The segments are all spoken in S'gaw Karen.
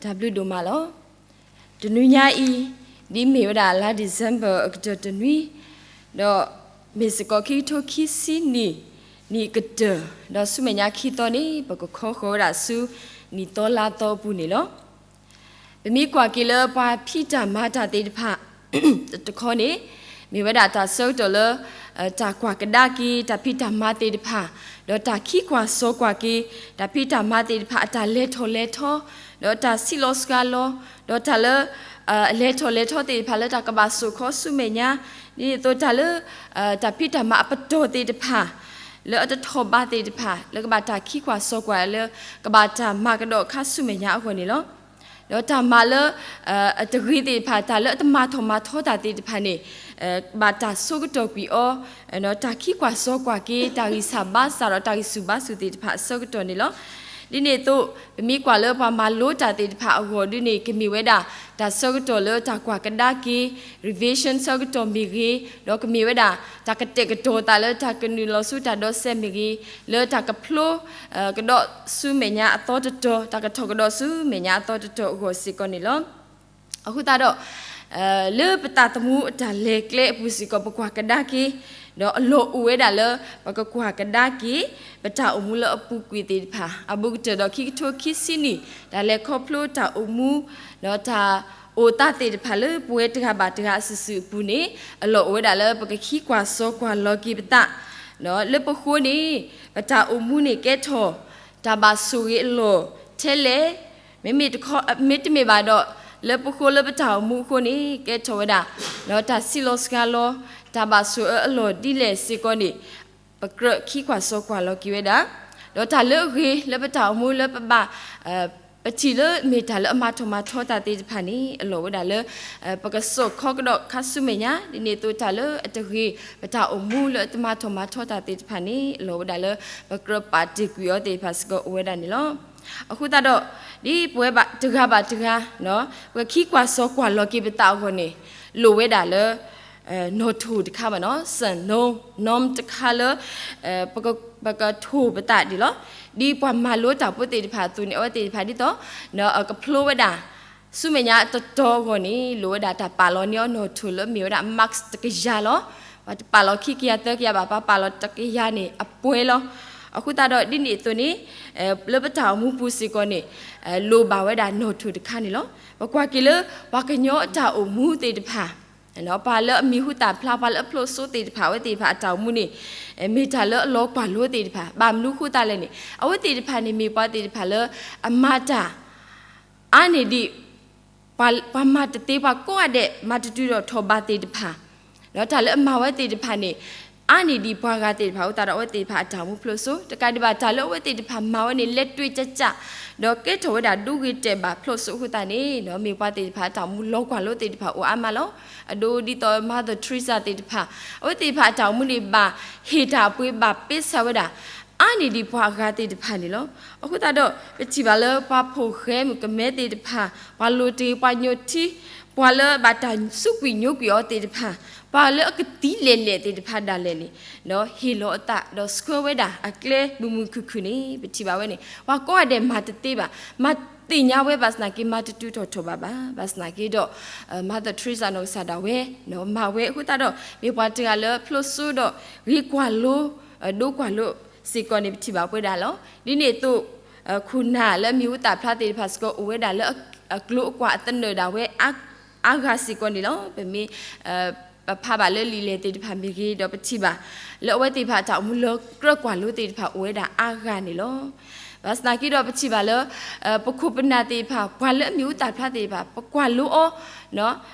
တၢ်ဘျုးဒိၣ်မးလီၤ. တနွံညါအံၤ ဒ်မ့ၢ်ဝဲဒၣ်လါ December အကတၢၢ်တနွံ, ဒီးမ့ၢ်စ့ၢ်ကီးခံကထိခံဆံနံၣ် နံၣ်အကတၢၢ်, ဒီးဆူမဲာ်ညါခံသီန့ၣ် ပကခီဃီၤဝဲဒၣ်ဆူ နံၣ်သီလါသီအပူၤန့ၣ်လီၤ. ပမ့ၢ်ကွၢ်က့ၤလၢပှၤဖံးတၢ်မၤတၢ်သ့ၣ်တဖၣ် တခီန့ၣ် မ့ၢ်ဝဲဒၣ်တၢ်ဆၢကတီၢ်လၢ တၢ်ကွၢ်ကဒါက့ၤ တၢ်ဖံးတၢ်မၤသ့ၣ်တဖၣ်, ဒီးတၢ်ခံကွၢ်စီၤကွၢ်က့ၤ တၢ်ဖံးတၢ်မၤသ့ၣ်တဖၣ် အတၢ်လဲၤထီၣ်လဲၤထီ, ဒီးတၢ်ဆံးလီၤစှၤလီၤ, ဒီးတၢ်လၢ အလဲၤထီၣ်လဲၤထီသ့ၣ်တဖၣ်လၢတၢ်ကဘၣ်စိာ်ခီဆူမဲာ်ညါ, ဒ်န့ၣ်အသိးတၢ်လၢ တၢ်ဖံးတၢ်မၤအပတီၢ်သ့ၣ်တဖၣ် လၢအတထီၣ်ဘးသ့ၣ်တဖၣ် လၢကဘၣ်တၢ်ခံကွၢ်စီၤကွၢ်လၢ ကဘၣ်တၢ်မၤကဒီးခါဆူမဲာ်ညါအဂီၢ်န့ၣ်လီၤ. ဒီးတၢ်မၤလၢ အတဂ့ၤသ့ၣ်တဖၣ် တၢ်လၢအတမၤထီၣ်မၤထီတၢ်သ့ၣ်တဖၣ်န့ၣ် ဘၣ်တၢ်ဆိကတီၢ်ကွံာ်အီၤ, တၢ်ခံကွၢ်စီၤကွၢ်က့ၤ တၢ်ဂံၢ်စၢ်ဘါစၢ်ဒီးတၢ်ဂံၢ်ဆူၣ်ဘါဆူၣ်သ့ၣ်တဖၣ်အဆၢကတီၢ်န့ၣ်လီၤ. ဒ်န့ၣ်အသိး ပမ့ၢ်ကွၢ်လၢပှၤမၤလိတၢ်သ့ၣ်တဖၣ်အဂီၢ်ဒ်န့ၣ် ကမ့ၢ်ဝဲဒၣ် တၢ်ဆၢကတီၢ်လၢတၢ်ကွၢ်ကဒါက့ၤ revision ဆၢကတီၢ်မ့ၢ်ဂ့ၤ, ဒီးကမ့ၢ်ဝဲဒၣ် တၢ်ကတဲာ်ကတီၤသးလၢတၢ်ကနုာ်လီၤဆူတၢ်ဒီစဲးမ့ၢ်ဂ့ၤ, လၢတၢ်ကဖျိ ကဒီးဆူမဲာ်ညါအသီတတီၤ, တၢ်ကထီၣ်ကဒီးဆူမဲာ်ညါအသီတတီၤအဂီၢ်စ့ၢ်ကီးန့ၣ်လီၤ. အဃိသတးဒီး လၢပသးသမူအတၢ်လဲၤကျဲအပူၤစ့ၢ်ကီး ပကွၢ်ကဒါက့ၤ, ဒီးအလီၢ်အိၣ်ဝဲဒၣ်လၢ ပကကွၢ်ကဒါက့ၤ ပတၢ်အိၣ်မူလၢအပူၤကွံာ်သ့ၣ်တဖၣ် အဘူးကတၢၢ်ဒီးခံကထိခံဆံနံၣ် တၢ်လဲၤခီဖျိတၢ်အိၣ်မူ ဒီးတၢ်အိၣ်သးသ့ၣ်တဖၣ်လၢပဝဲတဂၤဘၣ်တဂၤအစုာ်စုာ်အပူၤန့ၣ် အလီၢ်အိၣ်ဝဲဒၣ်လၢပကခံကွၢ်စီၤကွၢ်လီၤက့ၤပသး လၢပဃိန့ၣ် ပတၢ်အိၣ်မူန့ၣ်ကဲထီၣ် တၢ်ဘၣ်ဆိၣ်ဂ့ၤအလီၢ်ထဲလဲၣ်, မ့မ့ၢ်တခီ မ့တမ့ၢ်ဘၣ်ဒီး လၢပဃိလၢပတၢ်အိၣ်မူအဃိန့ၣ် ကဲထီၣ်ဝဲဒၣ် ဒီးတၢ်ဆံးလီၤစှၤလီၤ တၢ်ဘၣ်ဆိၣ်အၢအလီၢ်ဒ်လဲၣ်စ့ၢ်ကီးန့ၣ် ပကြၢးခံကွၢ်စီၤကွၢ်လီၤက့ၤဝဲဒၣ်, ဒီးတၢ်လၢအဂ့ၤလၢပတၢ်အိၣ်မူလၢပဘၣ် ပထံၣ်လၢမ့ၢ်တၢ်လၢအမၤထီၣ်မၤထီတၢ်သ့ၣ်တဖၣ်န့ၣ် အလီၢ်ဝဲဒၣ်လၢ ပကစိာ်ခီကဒီးခါဆူမဲာ်ညါ, ဒ်န့ၣ်အသိးတၢ်လၢအတဂ့ၤ ပတၢ်အိၣ်မူလၢအတမၤထီၣ်မၤထီတၢ်သ့ၣ်တဖၣ်န့ၣ် အလီၢ်ဝဲဒၣ်လၢ ပကြၢးပာ်တ့ၢ်ကွံာ်အီၤသ့ၣ်တဖၣ်စ့ၢ်ကီးအိၣ်ဝဲဒၣ်န့ၣ်လီၤ. အဃိသတးဒီး ဒ်ပဝဲဘၣ်တဂၤဘၣ်တဂၤ ပကခံကွၢ်စီၤကွၢ်လီၤက့ၤပသးအဂီၢ်န့ၣ် လိၣ်ဝဲဒၣ်လၢ နီၣ်ထိၣ်တခါဘၣ်နီၤ, စၢၣ်နီၤ နီတခါလၢ ပကထိၣ်ပသးဒ်လီၤ. ဒ်ပှၤမၤလိတၢ်ဖိသ့ၣ်တဖၣ်အသိးန့ၣ် အဝဲသ့ၣ်တဖၣ်ဒ်သိး ကဖျိဝဲဒၣ် ဆူမဲာ်ညါတတီၤအဂီၢ်န့ၣ် လိၣ်ဝဲဒၣ်တၢ်ပာ်လီၤန့ၢ်အီၤနီၣ်ထိၣ်လၢမ့ၢ်ဝဲဒၣ် marks တကယၤလီၤ. ပှၤတပာ်လီၤခံကယၤသၢကယၤဘၣ် ပှၤပာ်လီၤတကယၤန့ၣ် အပှဲၤလီၤ. အဃိသတးဒီးဒ်န့ၣ်အသိးန့ၣ် လၢပတၢ်အိၣ်မူပူၤစ့ၢ်ကီးန့ၣ် လိၣ်ဘၣ်ဝဲဒၣ်နီၣ်ထိၣ်တခါန့ၣ်လီၤ. ပကွၢ်က့ၤလၢ ပှၤကညီအတၢ်အိၣ်မူသ့ၣ်တဖၣ် ပှၤလၢအမံၤဟူသၣ်ဖျါ ပှၤလၢအဖျိးစိသ့ၣ်တဖၣ် အဝဲသ့ၣ်တဖၣ်အတၢ်အိၣ်မူန့ၣ် မ့ၢ်တၢ်လၢအလီၤကွၢ်လိသ့ၣ်တဖၣ် ဘၣ်မနုၤဃိသတးလဲၣ်န့ၣ် အဝဲသ့ၣ်တဖၣ်န့ၣ်မ့ၢ်ပှၤသ့ၣ်တဖၣ်လၢ အမၤတၢ် အါန့ၢ်ဒံး ပှၤမၤတသ့ ပှၤကိးဂၤဒဲး မၤတတုၤထီၣ်ထီၣ်ဘးသ့ၣ်တဖၣ် ဒီးတၢ်လၢအမၤဝဲသ့ၣ်တဖၣ်န့ၣ် အါန့ၢ်ဒံးပှၤဂၤသ့ၣ်တဖၣ် အဃိသတးဒီးအဝဲသ့ၣ်တဖၣ်အတၢ်အိၣ်မူဖျိးစိ တကးဒံးဘၣ် တၢ်လၢအဝဲသ့ၣ်တဖၣ်မၤဝဲန့ၣ် လဲၤတွ့ၤကၠၢ်ကၠၢ် ဒီးကဲထီၣ်ဝဲဒၣ်ဒိဂ့ၤတဲာ်ဘၣ်ဖျိးစိအဃိသတးန့ၣ် မ့ၢ်ပှၤသ့ၣ်တဖၣ်အတၢ်အိၣ်မူလီၤကွၢ်လိသ့ၣ်တဖၣ်အိၣ်အါမးလီၤ. အဒိဒ်သိး Mother Teresa သ့ၣ်တဖၣ် အဝဲသ့ၣ်တဖၣ်အတၢ်အိၣ်မူန့ၣ် ဘၣ်ဟ့ၣ်တၢ်အပှ့ၤဘၣ်ပ့ဆၢဝဲဒၣ် အါန့ၢ်ဒံးပှၤအဂၤသ့ၣ်တဖၣ်န့ၣ်လီၤ. အဃိသတးဒီး ပထံၣ်ဘၣ်လၢ ပှၤဖိၣ်ဃဲမုၣ်ကမဲသ့ၣ်တဖၣ် ပှၤလိၤတ့ၢ် ပှၤညိၣ်ထံ ပှၤလၢဘၣ်တၢ်စူးကွံာ်ညိကွံာ်အီၤသ့ၣ်တဖၣ် ပှၤလၢအကသံလဲၢ်လဲၢ်သ့ၣ်တဖၣ်ဒၣ်လဲာ်န့ၣ် ဟ့ၣ်လီၤအသးဒီးဆှၢဝဲဒၣ်အကျဲမုာ်မုာ်ခုၣ်ခုၣ်န့ၣ် ပထံၣ်ဘၣ်ဝဲန့ၣ် ပှၤကိးဂၤဒဲးမၤတသ့ဘၣ် မၤသ့ၣ်ညါဝဲဘၣ်ဆၣ်သနာ်က့ မၤတတုၤထီၣ်ထီၣ်ဘးဘၣ် ဘၣ်ဆၣ်သနာ်က့ဒီး Mother Teresa နီၢ်ကစၢ်ဒၣ်ဝဲ မၤဝဲအဃိသတးဒီး မ့ၢ်ပှၤတဂၤလၢဖျိးစိဒီး ဂ့ၤကွၢ်လိ ဒိကွၢ်လိစ့ၢ်ကီးန့ၣ် ပထံၣ်ဘၣ်ပဝဲဒၣ်လီၤ. ဒ်န့ၣ်အသိး ခိၣ်နၢ်လၢအမံၤဟူသၣ်ဖျါသ့ၣ်တဖၣ်စ့ၢ်ကီးအိၣ်ဝဲဒၣ်လၢအကျိၤအကွာ်အသနၢၣ်ဒၣ်ဝဲ အါဂၤစ့ၢ်ကီးန့ၣ်လီၤ. ပမ့ၢ် ပဖးဘၣ်လၢလံာ်လဲၢ်သ့ၣ်တဖၣ်မ့ၢ်ဂ့ၤ ဒီးပထံၣ်ဘၣ် လၢအဝဲသ့ၣ်တဖၣ်အတၢ်အိၣ်မူလၢကြၢးကွၢ်လိသ့ၣ်တဖၣ်အိၣ်ဝဲဒၣ်အါဂၤန့ၣ်လီၤ. ဘၣ်ဆၣ်သနာ်က့ဒီးပထံၣ်ဘၣ်လၢ ပခိၣ်ပနၢ်သ့ၣ်တဖၣ် ပှၤလၢအမံၤဟူသၣ်ဖျါသ့ၣ်တဖၣ် ပကွၢ်လိအီၤ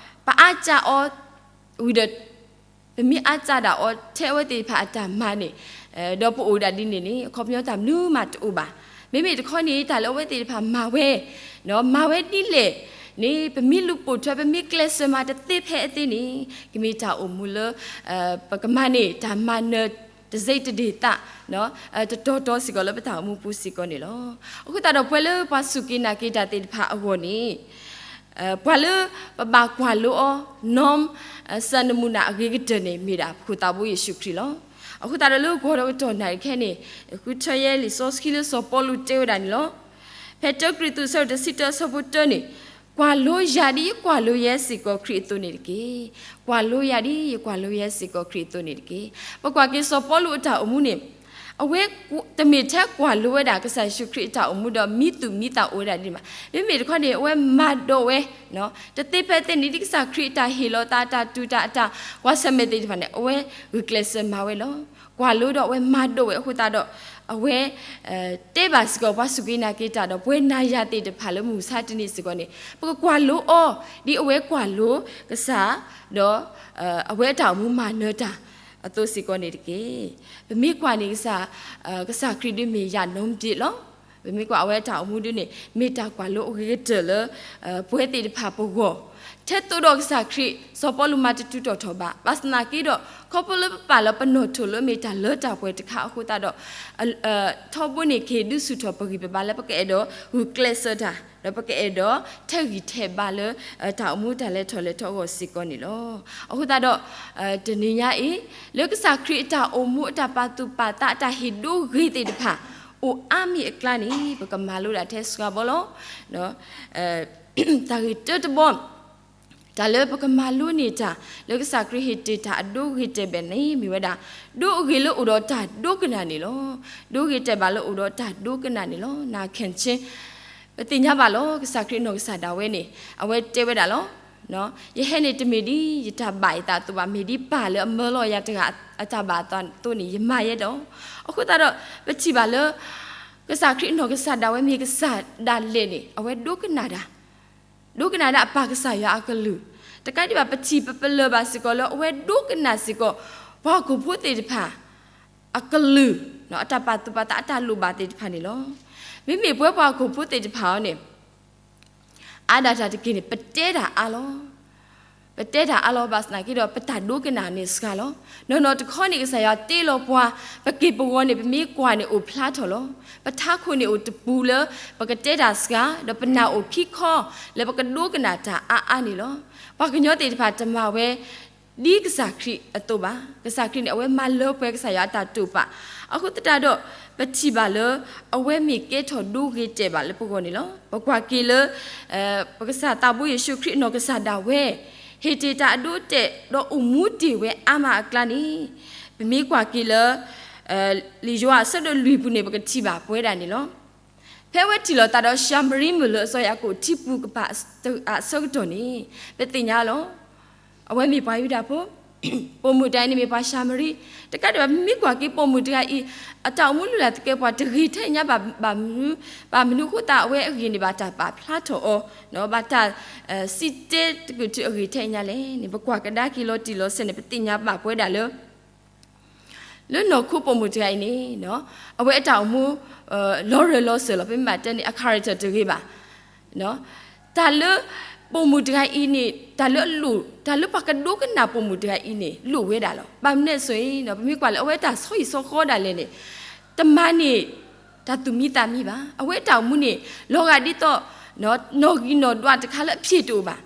ပအါကၢ်အီၤ ဝံၤဒီး ပမ့ၢ်အါကၢ်ဒၣ်အီၤထဲအဝဲသ့ၣ်တဖၣ်အတၢ်မၤန့ၣ် ဒီးပအိၣ်ဒၣ်ဒ်န့ၣ်န့ၣ် အခီပညီတၢ်မနုၤမးတအိၣ်ဘၣ်. မ့မ့ၢ်တခီန့ၣ် တၢ်လၢအဝဲသ့ၣ်တဖၣ်မၤဝဲ မၤဝဲဒ်လဲၣ်န့ၣ် ပမ့ၢ်လူၤပိာ်ထွဲ ပမ့ၢ်ကျဲးစၢးမၤတသ့ဖဲအသ့န့ၣ် ကမ့ၢ်တၢ်အိၣ်မူလၢ ပကမၤန့ၢ်တၢ်မၤနၢၤတစ့တဒ့ၣ်သး တတီၤတီၤစ့ၢ်ကီးလၢပတၢ်အိၣ်မူပူၤစ့ၢ်ကီးန့ၣ်လီၤ. အဃိသတးဒီးပဝဲလၢပှၤစူၢ်က့ၤနာ်က့ၤတၢ်သ့ၣ်တဖၣ်အဂီၢ်န့ၣ် ပှၤလၢပဘၣ်ကွၢ်လိအီၤ နီၢ် စၢနမူနၤအဂ့ၤကတၢၢ်န့ၣ် မ့ၢ်ဒၣ်ပခိၣ်သးဘိယ့ၣ်ၡူးခရံာ်လီၤ. အဃိသတးဒီးလၢဂီၤဒီးကတီၢ်နၣ်ရံၣ်ခဲအံၤန့ၣ် ဃုထၢယဲလံာ်စီဆှံလၢစီၤပီလူးတဲဝဲဒၣ်န့ၣ်လီၤ. ဖဲတၢကရံၣ်သူး အဆၢဒိၣ်တဆံတၢ အဆၢဖိတၢန့ၣ်, ကွၢ်လိယၤဒ်ယကွၢ်လိယဲစ့ၢ်ကီးခရံာ်အသိးန့ၣ်တက့ၢ်. ကွၢ်လိယၤဒ်ယကွၢ်လိယဲစ့ၢ်ကီးခရံာ်အသိးန့ၣ်တက့ၢ်. ပကွၢ်က့ၤစီၤပီလူးအတၢ်အိၣ်မူန့ၣ်, အဝဲတမ့ၢ်ထဲကွၢ်လိဝဲဒၣ်ကစၢ်ယ့ၣ်ၡူးခရံာ်အတၢ်အိၣ်မူဒီးမံသူၣ်မံသးအိၣ်ဝဲဒၣ်ဒ်န့ၣ်ဘၣ်. မ့မ့ၢ်တခီန့ၣ် အဝဲမၤဒိးဝဲ, တသ့ဖဲသ့န့ၣ် ဒ်ကစၢ်ခရံာ်အတၢ်ဟ့ၣ်လီၤသး အတၢ်တူၢ်တၢ် အတၢ်ကွၢ်ဆၢၣ်မဲာ်သ့ၣ်တဖၣ်န့ၣ် အဝဲဂုာ်ကျဲးစၢးမၤဝဲလီၤ. ကွၢ်လိဒီးအဝဲမၤဒိးဝဲအဃိသတးဒီး, အဝဲ တဲဘၣ်စ့ၢ်ကီးပှၤစူၢ်က့ၤနာ်က့ၤတၢ်ဒီးပဝဲနၤယၤသ့ၣ်တဖၣ်လၢမုၢ်မဆါတနံၤစ့ၢ်ကီးန့ၣ်, ပကကွၢ်လိအီၤ ဒ်အဝဲကွၢ်လိကစၢ်, ဒီး အဝဲအတၢ်အိၣ်မူမၤနၢၤတၢ်အသိးစ့ၢ်ကီးန့ၣ်တက့ၢ်. ပမ့ၢ်ကွၢ်န့ၣ်ကစၢ်, ကစၢ်ခရံာ်ဒုးမ့ၢ်ယၤနီတဘ့ၣ်လီၤ. ပမ့ၢ်ကွၢ်အဝဲအတၢ်အိၣ်မူဒုးန့ၣ် မ့ၢ်တၢ်ကွၢ်လိအဂ့ၤကတၢၢ်လၢ ပဝဲသ့ၣ်တဖၣ်ပဂီၢ်, ထဲသိးဒီးကစၢ်ခရံာ် စီၤပီလူးမၤတတုၤထီၣ်ထီၣ်ဘၣ်. ဘၣ်ဆၣ်သနာ်က့ဒီး ခီဖျိလၢပပာ်လီၤပနီၣ်ထိၣ်လၢမ့ၢ်တၢ်လၢတၢ်ပှဲၤတခါအဃိသတးဒီး, ထီဘိန့ၣ် ကဟ့ၣ်ဒုးဆူၣ်ထီၣ်ပဂံၢ်ပဘါလၢပကအဲၣ်ဒိးဂုာ်ကျဲးစၢးတၢ်, ဒီးပကအဲၣ်ဒိးထဲဂံၢ်ထဲဘါလၢ တၢ်အိၣ်မူတၢ်လဲၤထီၣ်လဲၤထီအဂီၢ်စ့ၢ်ကီးန့ၣ်လီၤ. အဃိသတးဒီး တနံၤညါအံၤ လၢကစၢ်ခရံာ်အတၢ်အိၣ်မူအတၢ်ပာ်သူၣ်ပာ်သးအတၢ်ဟ့ၣ်ဒိဂ့ၤသ့ၣ်တဖၣ် အိၣ်အါမံၤအကျါန့ၣ် ပကမၤလိဒၣ်ထဲစှၤဘီလီၤ. တၢ်ဂ့ၢ်တၢတဘီ တၢ်လၢပကမၤလိန့ၢ်တၢ် လၢကစၢ်ခရံာ်ဟ့ၣ်တ့ၢ်တၢ်အဒိဂ့ၤတဲာ်ဘၣ်န့ၣ် မ့ၢ်ဝဲဒၣ် ဒိအဂ့ၤလၢအိၣ်ဒီးတၢ်ဒိကနၣ်န့ၣ်လီၤ. ဒိဂ့ၤတဲာ်ဘၣ်လၢအိၣ်ဒီးတၢ်ဒိကနၣ်န့ၣ်လီၤ. နၢ်ခဲၣ်ဆ့ ပသ့ၣ်ညါဘၣ်လီၤ ကစၢ်ခရံာ်နီၢ်ကစၢ်ဒၣ်ဝဲန့ၣ် အဝဲတဲဝဲဒၣ်လီၤ. ယဟဲန့ၣ်တမ့ၢ်ဒ်ယတၢ်ဘၣ်ယသးအသိးဘၣ်, မ့ၢ်ဒ်ပၢ်လၢအမၢလီၤယၤတဂၤအတၢ်ဘၣ်အသိးန့ၣ် ယမၤယဲဒီး. အဃိသတးဒီး ပထံၣ်ဘၣ်လၢ ကစၢ်ခရံာ်နီၢ်ကစၢ်ဒၣ်ဝဲမ့ၢ်ကစၢ်ဒၣ်လဲာ်န့ၣ် အဝဲဒိကနၣ်ဒၣ် ဒိကနၣ်ဒၣ်အပၢ်ကစၢ်ယွၤအကလုၢ်, တကးဒံးဘၣ် ပထံၣ်ပပလၢၢ်ဘၣ်စ့ၢ်ကီးလၢအဝဲဒိကနၣ်စ့ၢ်ကီး ပှၤဟီၣ်ခိၣ်ဖိသ့ၣ်တဖၣ် အကလုၢ်, အတၢ်ပာ်သူၣ်ပာ်သးအတၢ်လိၣ်ဘၣ်သ့ၣ်တဖၣ်န့ၣ်လီၤ. မ့မ့ၢ်ပဝဲပှၤဟီၣ်ခိၣ်ဖိသ့ၣ်တဖၣ်အံၤန့ၣ် အါဒၣ်တၢ်တက့ၢ်န့ၣ် ပတဲတၢ်အါလီၤ. ပတဲတၢ်အါလီၤဘၣ်ဆၣ်သနာ်က့ဒီး ပတၢ်ဒိကနၣ်န့ၣ်စှၤလီၤ. နီၢ်နီၢ်တခီန့ၣ် ကစၢ်ယွၤတ့လီၤပှၤ, ပက့ၢ်ပဂီၤန့ၣ် ပမ့ၢ်ကွၢ်န့ၣ်အိၣ်ဖျါထီၣ်လီၤ. ပထးခိၣ်န့ၣ်အိၣ်တပူၤလၢ ပကတဲတၢ်စှၤ, ဒီးပနာ်အိၣ်ခံခီ လၢပကဒိကနၣ်တၢ်အါအါန့ၣ်လီၤ. ပှၤကညီသ့ၣ်တဖၣ်တမၤဝဲ ဒ်ကစၢ်ခရံာ်အသိးဘၣ်. ကစၢ်ခရံာ်န့ၣ် အဝဲမၤလၢပှဲၤကစၢ်ယွၤအတၢ်တိာ်ပာ်, အဃိသတးဒီး ပထံၣ်ဘၣ်လၢ အဝဲမ့ၢ်ကဲထီၣ်ဒိဂ့ၤတဲာ်ဘၣ်လၢပဂီၢ်န့ၣ်လီၤ. ပကွၢ်က့ၤလၢ ပကစၢ်သးဘိယ့ၣ်ၡူးခရံာ်နီၢ်ကစၢ်ဒၣ်ဝဲ ဟ့ၣ်တ့ၢ်တၢ်အဒိအတဲာ် ဒီးအိၣ်မူတ့ၢ်ဝဲအါမးအကျါန့ၣ်, ပမ့ၢ်ကွၢ်က့ၤလၢ လံာ်ယိၤဟၣ်အဆၢဒိၣ်လွံၢ်ပူၤန့ၣ် ပကထံၣ်ဘၣ်ပဝဲဒၣ်န့ၣ်လီၤ. ဖဲအဝဲထံၣ်လိာ်သးဒီးၡၤမရံမုၣ်လၢအစီၤယၤကိာ်ထံပူၤကပၤအဆၢကတီၢ်န့ၣ် ပသ့ၣ်ညါလီၤ. အဝဲမ့ၢ်ပှၤယူဒၤဖိ, ပိာ်မုၣ်တဂၤအံၤန့ၣ်မ့ၢ်ပှၤၡၤမရံ, တကးဒံးဘၣ် ပမ့ၢ်ကွၢ်က့ၤပိာ်မုၣ်တဂၤအံၤ အတၢ်အိၣ်မူလုၢ်လၢ်သကဲးပဝးတဂ့ၤထဲညါဘၣ်, ဘၣ်မနုၤအဃိသတးအဝဲအဂ့ၢ်န့ၣ် ဘၣ်တၢ်ပာ်ဖျါထီၣ်အီၤ, ဘၣ်တၢ် စံးတဲတကုာ်တုၤအဂ့ၢ်ထဲညါလဲၣ်န့ၣ် ပကွၢ်ကဒါက့ၤလီၤတံၢ်လီၤဆဲးန့ၣ် ပသ့ၣ်ညါဘၣ်ပဝဲဒၣ်လၢ လၢနီၢ်ခိပိာ်မုၣ်တဂၤအံၤန့ၣ် အဝဲအတၢ်အိၣ်မူ လီၤရၢၢ်လီၤစၢၤလီၤ. ပမ့ၢ်ဘၣ်တဲန့ၣ် အcharacterတဂ့ၤဘၣ်. တၢ်လၢ ပိာ်မုၣ်တဂၤအံၤန့ၣ် တၢ်လၢအလိၣ် တၢ်လၢပှၤကဒိကနၣ်ပိာ်မုၣ်တဂၤအံၤန့ၣ် လိၣ်ဝဲဒၣ်လီၤ. ဘၣ်မနုၤအဃိန့ၣ် ပမ့ၢ်ကွၢ်လၢအဝဲတၢ်ဆီဟံၣ်ဆီဃီဒၣ်လဲာ်န့ၣ် တမၤန့ၢ် တၢ်သူၣ်မံသးမံဘၣ်. အဝဲအတၢ်အိၣ်မူန့ၣ် လီၤဂာ်ဒ်သိး နီၣ်ဂံၢ်နီၣ်ဒွးတခါလၢအဖျ့ၣ်တအိၣ်ဘၣ်,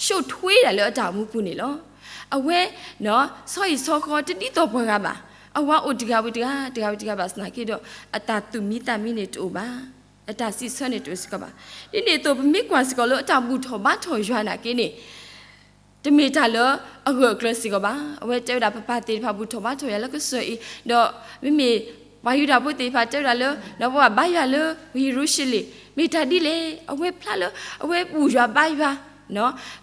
ရှုပ်ထွေးဒၣ်လၢအတၢ်အိၣ်မူပူၤန့ၣ်လီၤ. အဝဲ ဆီဟံၣ်ဆီဃီတဒ်သိးပှၤဂၤဘၣ်. အဝၤအိၣ်တဂၤဝံၤတဂၤ တဂၤဝံၤတဂၤဘၣ်ဆၣ်သနာ်က့ဒီး အတၢ်သူၣ်မံသးမံန့ၣ်တအိၣ်ဘၣ်, အတၢ်စံးဆၢန့ၣ်တအိၣ်စ့ၢ်ကီးဘၣ်. ဒ်န့ၣ်အသိး ပမ့ၢ်ကွၢ်စ့ၢ်ကီးလၢအတၢ်ဘူၣ်ထီၣ်ဘါထီၣ်ယွၤနာ်က့န့ၣ် တမ့ၢ်တၢ်လၢအဂၢၢ်အကျၢၤစ့ၢ်ကီးဘၣ်. အဝဲတဲဝဲဒၣ် ပပၢ်သ့ၣ်တဖၣ်ဘူၣ်ထီၣ်ဘါထီၣ်ယွၤလၢကစၢၢ်အံၤ, ဒီးမ့မ့ၢ်ပှၤယူဒၤဖိသ့ၣ်တဖၣ်တဲဝဲဒၣ်လၢ ဒီးပဘၣ်ဘါယွၤလၢဝ့ၢ်ယရူၤၡလ့ၣ်, မ့ၢ်တၢ်ဒ်လဲၣ်. အဝဲဖျါလၢ အဝဲဘူၣ်ယွၤဘါယွၤ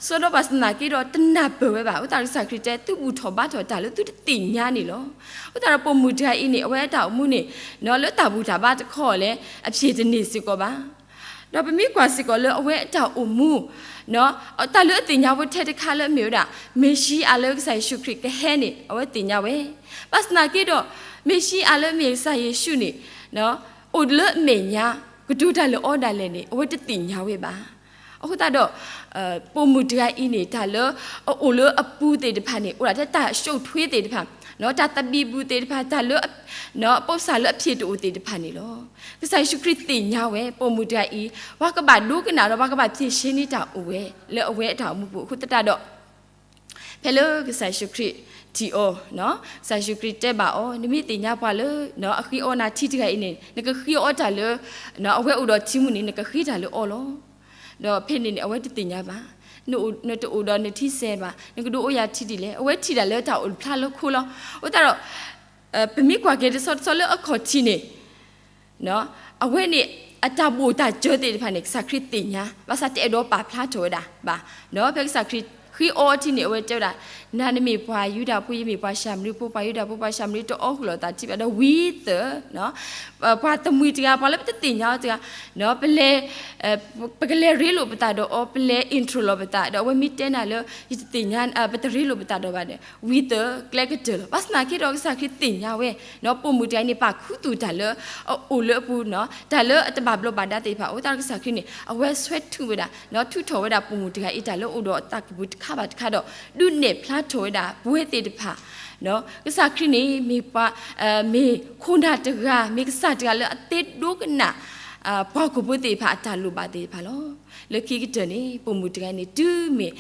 စီဒီဘၣ်ဆၣ်သနာ်က့ဒီး တနၢ်ပၢၢ်ဝဲဘၣ်. အဃိသတးကစၢ်ခရံာ်တဲ သုဘူၣ်ထီၣ်ဘါထီၣ်တၢ်လၢသုတသ့ၣ်ညါန့ၣ်လီၤ. အဃိသတးဒီးပိာ်မုၣ်တဂၤအံၤန့ၣ် အဝဲအတၢ်အိၣ်မူန့ၣ် လၢတၢ်ဘူၣ်တၢ်ဘါတခီလဲၣ် အဖျ့ၣ်တန့ၢ်စ့ၢ်ကီးဘၣ်. ဒီးပမ့ၢ်ကွၢ်စ့ၢ်ကီးလၢအဝဲအတၢ်အိၣ်မူ တၢ်လၢအသ့ၣ်ညါဖိထဲတခါလၢအမ့ၢ်ဝဲဒၣ် မ့ၣ်ၡံအၤလၢကစၢ်ယ့ၣ်ၡူးခရံာ်ကဟဲန့ၣ် အဝဲသ့ၣ်ညါဝဲ. ဘၣ်ဆၣ်သနာ်က့ဒီး မ့ၣ်ၡံအၤလၢမ့ၢ်ကစၢ်ယ့ၣ်ၡူးန့ၣ် အိၣ်လၢအမဲာ်ညါ ကတိၤတၢ်လၢအီၤဒၣ်လဲာ်န့ၣ် အဝဲတသ့ၣ်ညါဝဲဘၣ်. အဃိသတးဒီး ပိာ်မုၣ်တဂၤအံၤန့ၣ် တၢ်လၢအအိၣ်လၢအပူၤသ့ၣ်တဖၣ်န့ၣ် အိၣ်ဒၣ်ထဲတၢ်ရှုပ်ထွေးသ့ၣ်တဖၣ်, တၢ်သဘံၣ်ဘုၣ်သ့ၣ်တဖၣ်, တၢ်လၢ အပိာ်စၢ်လၢအဖျ့ၣ်တအိၣ်သ့ၣ်တဖၣ်န့ၣ်လီၤ. ကစၢ်ယ့ၣ်ၡူးခရံာ်သ့ၣ်ညါဝဲ ပိာ်မုၣ်တဂၤအံၤ ပှၤကဘၣ်ဒိကနၣ်ဒီး ပှၤကဘၣ်ဖျ့ၣ်ရှဲန့ၢ်တၢ်အိၣ်ဝဲ လၢအဝဲအတၢ်အိၣ်မူပူၤ အဃိသတးဒီး ဖဲလၢကစၢ်ယ့ၣ်ၡူးခရံာ် ထံၣ်အီၤ, ကစၢ်ယ့ၣ်ၡူးခရံာ်တဲဘၣ်အီၤ, နမ့ၢ်သ့ၣ်ညါပှၤလၢအဃ့အီနၤထံတဂၤအံၤန့ၣ် နကဃ့အီတၢ်လၢ အဝဲအိၣ်ဒီးထံမုၢ်န့ၣ် နကဃ့တၢ်လၢအီၤလီၤ. ဒီးဖဲန့ၣ်န့ၣ် အဝဲတသ့ၣ်ညါဘၣ်. နတအိၣ်ဒီးနထံစဲးဘၣ်, နကဒုးအိၣ်ယၤထံဒ်လဲၣ်. အဝဲထံၣ်တၢ်လၢတၢ်အိၣ်ဖျါလၢခိလီၤ. အဃိသတးဒီး ပမ့ၢ်ကွၢ်က့ၤတဆီတဆီလၢအခီၣ်ထံးန့ၣ် အဝဲန့ၣ် အတၢ်ဘိၣ်တၢ်စၢၤသ့ၣ်တဖၣ်န့ၣ် ကစၢ်ခရံာ်သ့ၣ်ညါ, ဘၣ်ဆၣ်တအဲၣ်ဒိးပာ်ဖျါထီၣ်ဝဲဒၣ်ဘၣ်. ဖဲကစၢ်ခရံာ်ဃ့အီထံန့ၣ် အဝဲတဲဝဲဒၣ်, နၤနမ့ၢ်ပှၤယူဒၤဖိ, ယမ့ၢ်ပှၤၡၤမရံဖိ, ပှၤယူဒၤဖိ ပှၤၡၤမရံတအီဃုာ်လီၤသးတထံၣ်ဘၣ်, ဒီးဝံၤသၢ ပှၤတမှံၤတဂၤ, ပှၤလၢပတသ့ၣ်ညါအီၤတဂၤ, ပလဲၤ ပကလဲၤရ့လိာ်ပသးဒီးအီၤ, ပလဲၤ intro လီၤပသး, ဒီးအဝဲမ့ၢ်တဲနၤလၢ ယတသ့ၣ်ညါ, ပတရ့လိာ်ပသးဒီးဘၣ်ဒီး ဝံၤသၢကျဲကတၢၢ်လီၤ. ဘၣ်ဆၣ်သနာ်က့ဒီး ကစၢ်ခရံာ်သ့ၣ်ညါဝဲ, ပိာ်မုၣ်တဂၤအံၤန့ၣ် ပာ်ခူသူၣ်တၢ်လၢ အအိၣ်လၢအပူၤ, တၢ်လၢအတဘၣ်ဘျီးဘၣ်ဒါသ့ၣ်တဖၣ်, အဃိသတးဒီးကစၢ်ခရံာ်န့ၣ် အဝဲဆွဲထုးဝဲဒၣ်, ထုးထီၣ်ဝဲဒၣ်ပိာ်မုၣ်တဂၤအံၤ တၢ်လၢအိၣ်ဒီးအသးကံၢ်ပူၤတခါဘၣ်တခါဒီး ဒုးနဲၣ်ဖျါထီၣ်ဝဲဒၣ်ပဝဲသ့ၣ်တဖၣ် ကစၢ်ခရံာ်န့ၣ် မ့ၢ်ပှၤ, မ့ၢ်ခိၣ်နၢ်တဂၤ, မ့ၢ်ကစၢ်တဂၤလၢအသ့ဒိကနၣ် ပှၤဟီၣ်ခိၣ်ဖိသ့ၣ်တဖၣ်အတၢ်လိၣ်ဘၣ်သ့ၣ်တဖၣ်လီၤ. လၢခံကတၢၢ်န့ၣ် ပိာ်မုၣ်တဂၤန့ၣ် တုၤမ့ၢ်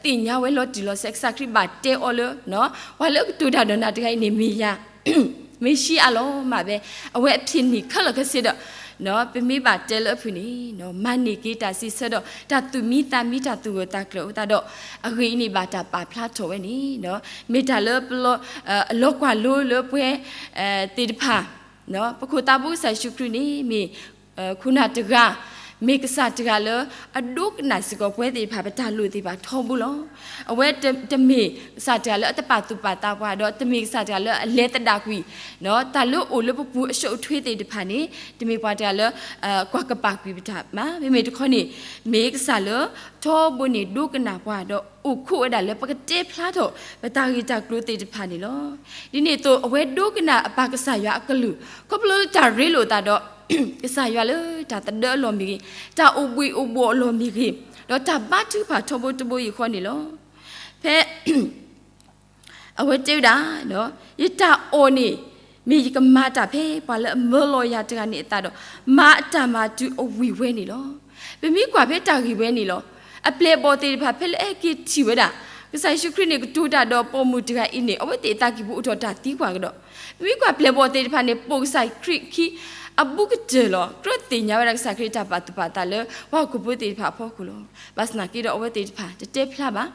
သ့ၣ်ညါဝဲလီၤတံၢ်လီၤဆဲး, ကစၢ်ခရံာ်ဘၣ်တဲအီၤလၢ ပှၤလၢအကတိၤတၢ်ဒီးနၤတဂၤအံၤန့ၣ် မ့ၢ်ယၤ မ့ၢ်ၡံအါလီၤမး, အဝဲအဖံးန့ၢ်ခဲလၢာ်ခဲဆ့ဒီး ပမ့ၢ်ဘၣ်တဲလၢအဖုၣ်န့ၣ် မၤန့ၢ်က့ၤတၢ်စံးဆၢဒီး တၢ်သူၣ်မံသးမံ တၢ်သူၣ်ဂၢၢ်သးကျၢၤအဃိသတးဒီး အဂ့ၢ်အံၤန့ၣ်ဘၣ်တၢ်ပာ်ဖျါထီၣ်ဝဲန့ၣ် မ့ၢ်တၢ်လၢပလီ, အလီၤကွၢ်လိလၢပှဲၤသ့ၣ်တဖၣ်, ပခိၣ်သးဖိကစၢ်ယ့ၣ်ၡူးခရံာ်န့ၣ် မ့ၢ်ခိၣ်နၢ်တဂၤ, မ့ၢ်ကစၢ်တဂၤလၢ အဒိကနၣ်စ့ၢ်ကီးပဝဲသ့ၣ်တဖၣ် ပတၢ်လိၣ်သ့ၣ်တဖၣ်ထီဘိလီၤ. အဝဲတမ့ၢ်ကစၢ်တဂၤလၢအတပာ်သူၣ်ပာ်သးပှၤ, ဒီးတမ့ၢ်ကစၢ်တဂၤလၢအလဲၤသဒၣ်ကွံာ် တၢ်လၢအိၣ်လၢပပူၤအရှုပ်အထွေးသ့ၣ်တဖၣ်န့ၣ်, တမ့ၢ်ပှၤတဂၤလၢ ကွၢ်ကပာ်ကွံာ်ပတၢ်မး, မ့မ့ၢ်တခီန့ၣ် မ့ၢ်ကစၢ်လၢ ထီဘိန့ၣ်ဒိကနၣ်ပှၤ, ဒီးအိၣ်ခိးဝဲဒၣ်လၢပကတဲဖျါထီၣ် ပတၢ်ဂ့ၢ်တၢ်ကျိၤသ့ၣ်တဖၣ်န့ၣ်လီၤ. ဒ်န့ၣ်အသိး အဝဲဒိကနၣ်အပၢ်ကစၢ်ယွၤအကလုၢ်, ခီဖျိလၢတၢ်ရ့လိာ်သးဒီး ကစၢ်ယွၤလၢတၢ်သဒၢအလီၢ်မ့ၢ်ဂ့ၤ, တၢ်အိၣ်ဘှံးအိၣ်ဘှီၣ်အလီၢ်မ့ၢ်ဂ့ၤ, ဒီးတၢ်ဘါထုကဖၣ်ထီဘိတဘိယူၢ်ဃီန့ၣ်လီၤ. ဖဲ အဝဲတဲဝဲဒၣ်, ယတၢ်အီၣ်န့ၣ် မ့ၢ်ယကမၤတၢ်ဖဲပှၤလၢအမၢလီၤယၤတဂၤန့ၣ်အသးဒီး မၤအတၢ်မၤတုၤအဝံၤဝဲန့ၣ်လီၤ. ပမ့ၢ်ကွၢ်ဖဲတၢ်ဂ့ၢ်ဝဲန့ၣ်လီၤ. အပျဲၢ်အဘီၣ်သ့ၣ်တဖၣ် ဖဲလၢအဟဲက့ၤထံၣ်ဝဲဒၣ် ကစၢ်ယ့ၣ်ၡူးခရံာ်န့ၣ်ကတိၤတၢ်ဒီးပိာ်မုၣ်တဂၤအံၤန့ၣ် အဝဲသ့ၣ်အသးကံၢ်ပူၤအိၣ်ထီၣ်တၢ်သံကွၢ်ကဒီး, ပမ့ၢ်ကွၢ်ပျဲၢ်ဘီၣ်သ့ၣ်တဖၣ်န့ၣ် ပိာ်ကစၢ်ခရံာ်ခံ အဘူးကတၢၢ်လီၤ. ကြၢးသ့ၣ်ညါဝဲဒၣ်ကစၢ်ခရံာ်တၢ်ပာ်သူၣ်ပာ်သးလၢ ပှၤဟီၣ်ခိၣ်ဖိသ့ၣ်တဖၣ်အဖီခိၣ်လီၤ. ဘၣ်ဆၣ်သနာ်က့ဒီး အဝဲသ့ၣ်တဖၣ်တတဲဖျါဘၣ်.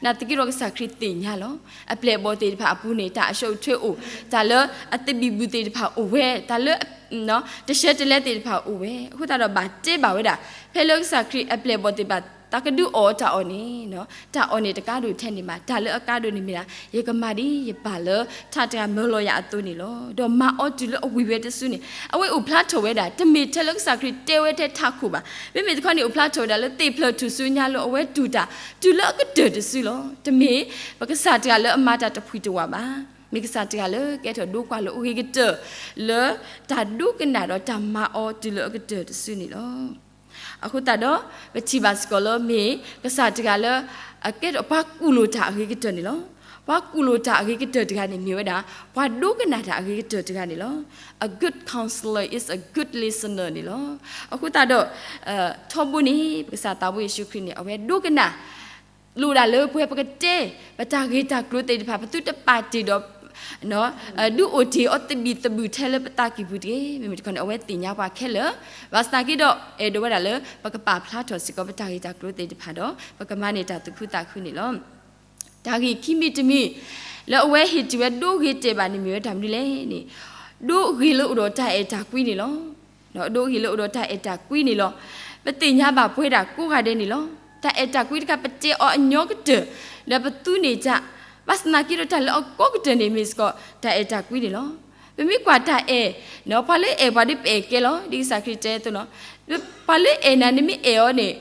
နာ်သက့ဒီးကစၢ်ခရံာ်သ့ၣ်ညါလီၤ. အပျဲၢ်အဘီၣ်သ့ၣ်တဖၣ်အပူၤန့ၣ် တၢ်အရှုပ်အထွေးအိၣ်, တၢ်လၢအသဘံၣ်ဘုၣ်သ့ၣ်တဖၣ်အိၣ်ဝဲ, တၢ်လၢ တရှဲတလဲသ့ၣ်တဖၣ်အိၣ်ဝဲ, အဃိသတးဒီးဘၣ်တဲဘၣ်ဝဲဒၣ် ဖဲလၢကစၢ်ခရံာ်အပျဲၢ်အဘီၣ်သ့ၣ်တဖၣ် သးကဒုးအီၣ်တၢ်အီၣ်န့ၣ်, တၢ်အီၣ်န့ၣ်တကါဒိၣ်ထဲန့ၣ်ဘၣ်. တၢ်လၢအကါဒိၣ်န့ၣ်မ့ၢ်ဒၣ် ယကမၤဒ်ယပၢ်လၢထးတဂၤမၢလီၤယၤအသိးန့ၣ်လီၤ. ဒီးမၤအီၤတုၤလၢအဝံၤဝဲတစုန့ၣ် အဝဲအိၣ်ဖျါထီၣ်ဝဲဒၣ် တမ့ၢ်ထဲလၢကစၢ်ခရံာ်တဲဝဲထဲထးခိၣ်ဘၣ်. မ့မ့ၢ်တခီန့ၣ် အိၣ်ဖျါထီၣ်ဝဲဒၣ်လၢသ့ၣ်ဖျၢၣ်ထူၣ်စုညါလၢအဝဲတူၢ်တၢ် တုၤလၢအကတၢၢ်တစုလီၤ. တမ့ၢ်ပကစၢ်တဂၤလၢအမၤတၢ်တဖှံတဝးဘၣ်. မ့ၢ်ကစၢ်တဂၤလၢကဲထီၣ်ဒိကွၢ်လိအဂ့ၤကတၢၢ် လၢတၢ်ဒိကနၣ်ဒီးတၢ်မၤအီၤတုၤလၢအကတၢၢ်တစုန့ၣ်လီၤ. အဃိသတးဒီး ပထံၣ်ဘၣ်စ့ၢ်ကီးလၢမ့ၢ်ကစၢ်တဂၤလၢ အကဲထီၣ်ပှၤကူၣ်လိာ်တၢ်အဂ့ၤကတၢၢ်န့ၣ်လီၤ. ပှၤကူၣ်လိာ်တၢ်အဂ့ၤကတၢၢ်တဂၤန့ၣ်မ့ၢ်ဝဲဒၣ် ပှၤဒိကနၣ်တၢ်အဂ့ၤကတၢၢ်တဂၤန့ၣ်လီၤ. A good counselor is a good listener န့ၣ်လီၤ. အဃိသတးဒီး ထီဘိန့ၣ် ပကစၢ်သးဘိယ့ၣ်ၡူးခရံာ်န့ၣ် အဝဲဒိကနၣ် လိၣ်ဒၣ်လၢပှဲၤပကတဲ ပတၢ်ဂ့ၢ်တၢ်ကျိၤသ့ၣ်တဖၣ် ပသုတပာ်တ့ၢ်ဒီး ဒုးအိၣ်တ့ၢ်အီၤသဘံၣ်သဘုၣ်ထဲလၢပသးကံၢ်ပူၤတဂ့ၤ. မ့မ့ၢ်တခီန့ၣ် အဝဲသ့ၣ်ညါပှၤခဲလၢာ်, ဘၣ်ဆၣ်သနာ်က့ဒီး အဲၣ်ဒိးဝဲဒၣ်လၢ ပကပာ်ဖျါထီၣ်စ့ၢ်ကီးပတၢ်ဂ့ၢ်တၢ်ကျိၤသ့ၣ်တဖၣ်ဒီး ပကမၤန့ၢ်တၢ်သူၣ်ခုသးခုန့ၣ်လီၤ. တၢ်ဂ့ၢ်ခံမံၤတမံၤ လၢအဝဲဟ့ၣ်တ့ၢ်ဝဲဒိဂ့ၤတဲာ်ဘၣ်န့ၣ်မ့ၢ်ဝဲတၢ်မနုၤလဲၣ်န့ၣ်, ဒိဂ့ၤလၢအိၣ်ဒီးတၢ်အဲၣ်တၢ်ကွံန့ၣ်လီၤ. ဒိဂ့ၤလၢအိၣ်ဒီးတၢ်အဲၣ်တၢ်ကွံန့ၣ်လီၤ. ပသ့ၣ်ညါဘၣ်ပဝဲဒၣ်ကိးဂၤဒဲးန့ၣ်လီၤ. တၢ်အဲၣ်တၢ်ကွံတခါ ပတဲအီၤအညီကတၢၢ် ဒီးပသူန့ၢ်တၢ်, ဘၣ်ဆၣ်သနာ်က့ဒီးတၢ်လၢအကီကတၢၢ်န့ၣ်မ့ၢ်စ့ၢ်ကီး တၢ်အဲၣ်တၢ်ကွံန့ၣ်လီၤ. ပမ့ၢ်ကွၢ်တၢ်အဲၣ်, ပှၤလၢအဲၣ်ပှၤဒီးပအဲၣ်ကဲလီၤ, ဒ်ကစၢ်ခရံာ်တဲအသိးလီၤ. ပှၤလၢအဲၣ်နၤ နမ့ၢ်အဲၣ်အီၤန့ၣ်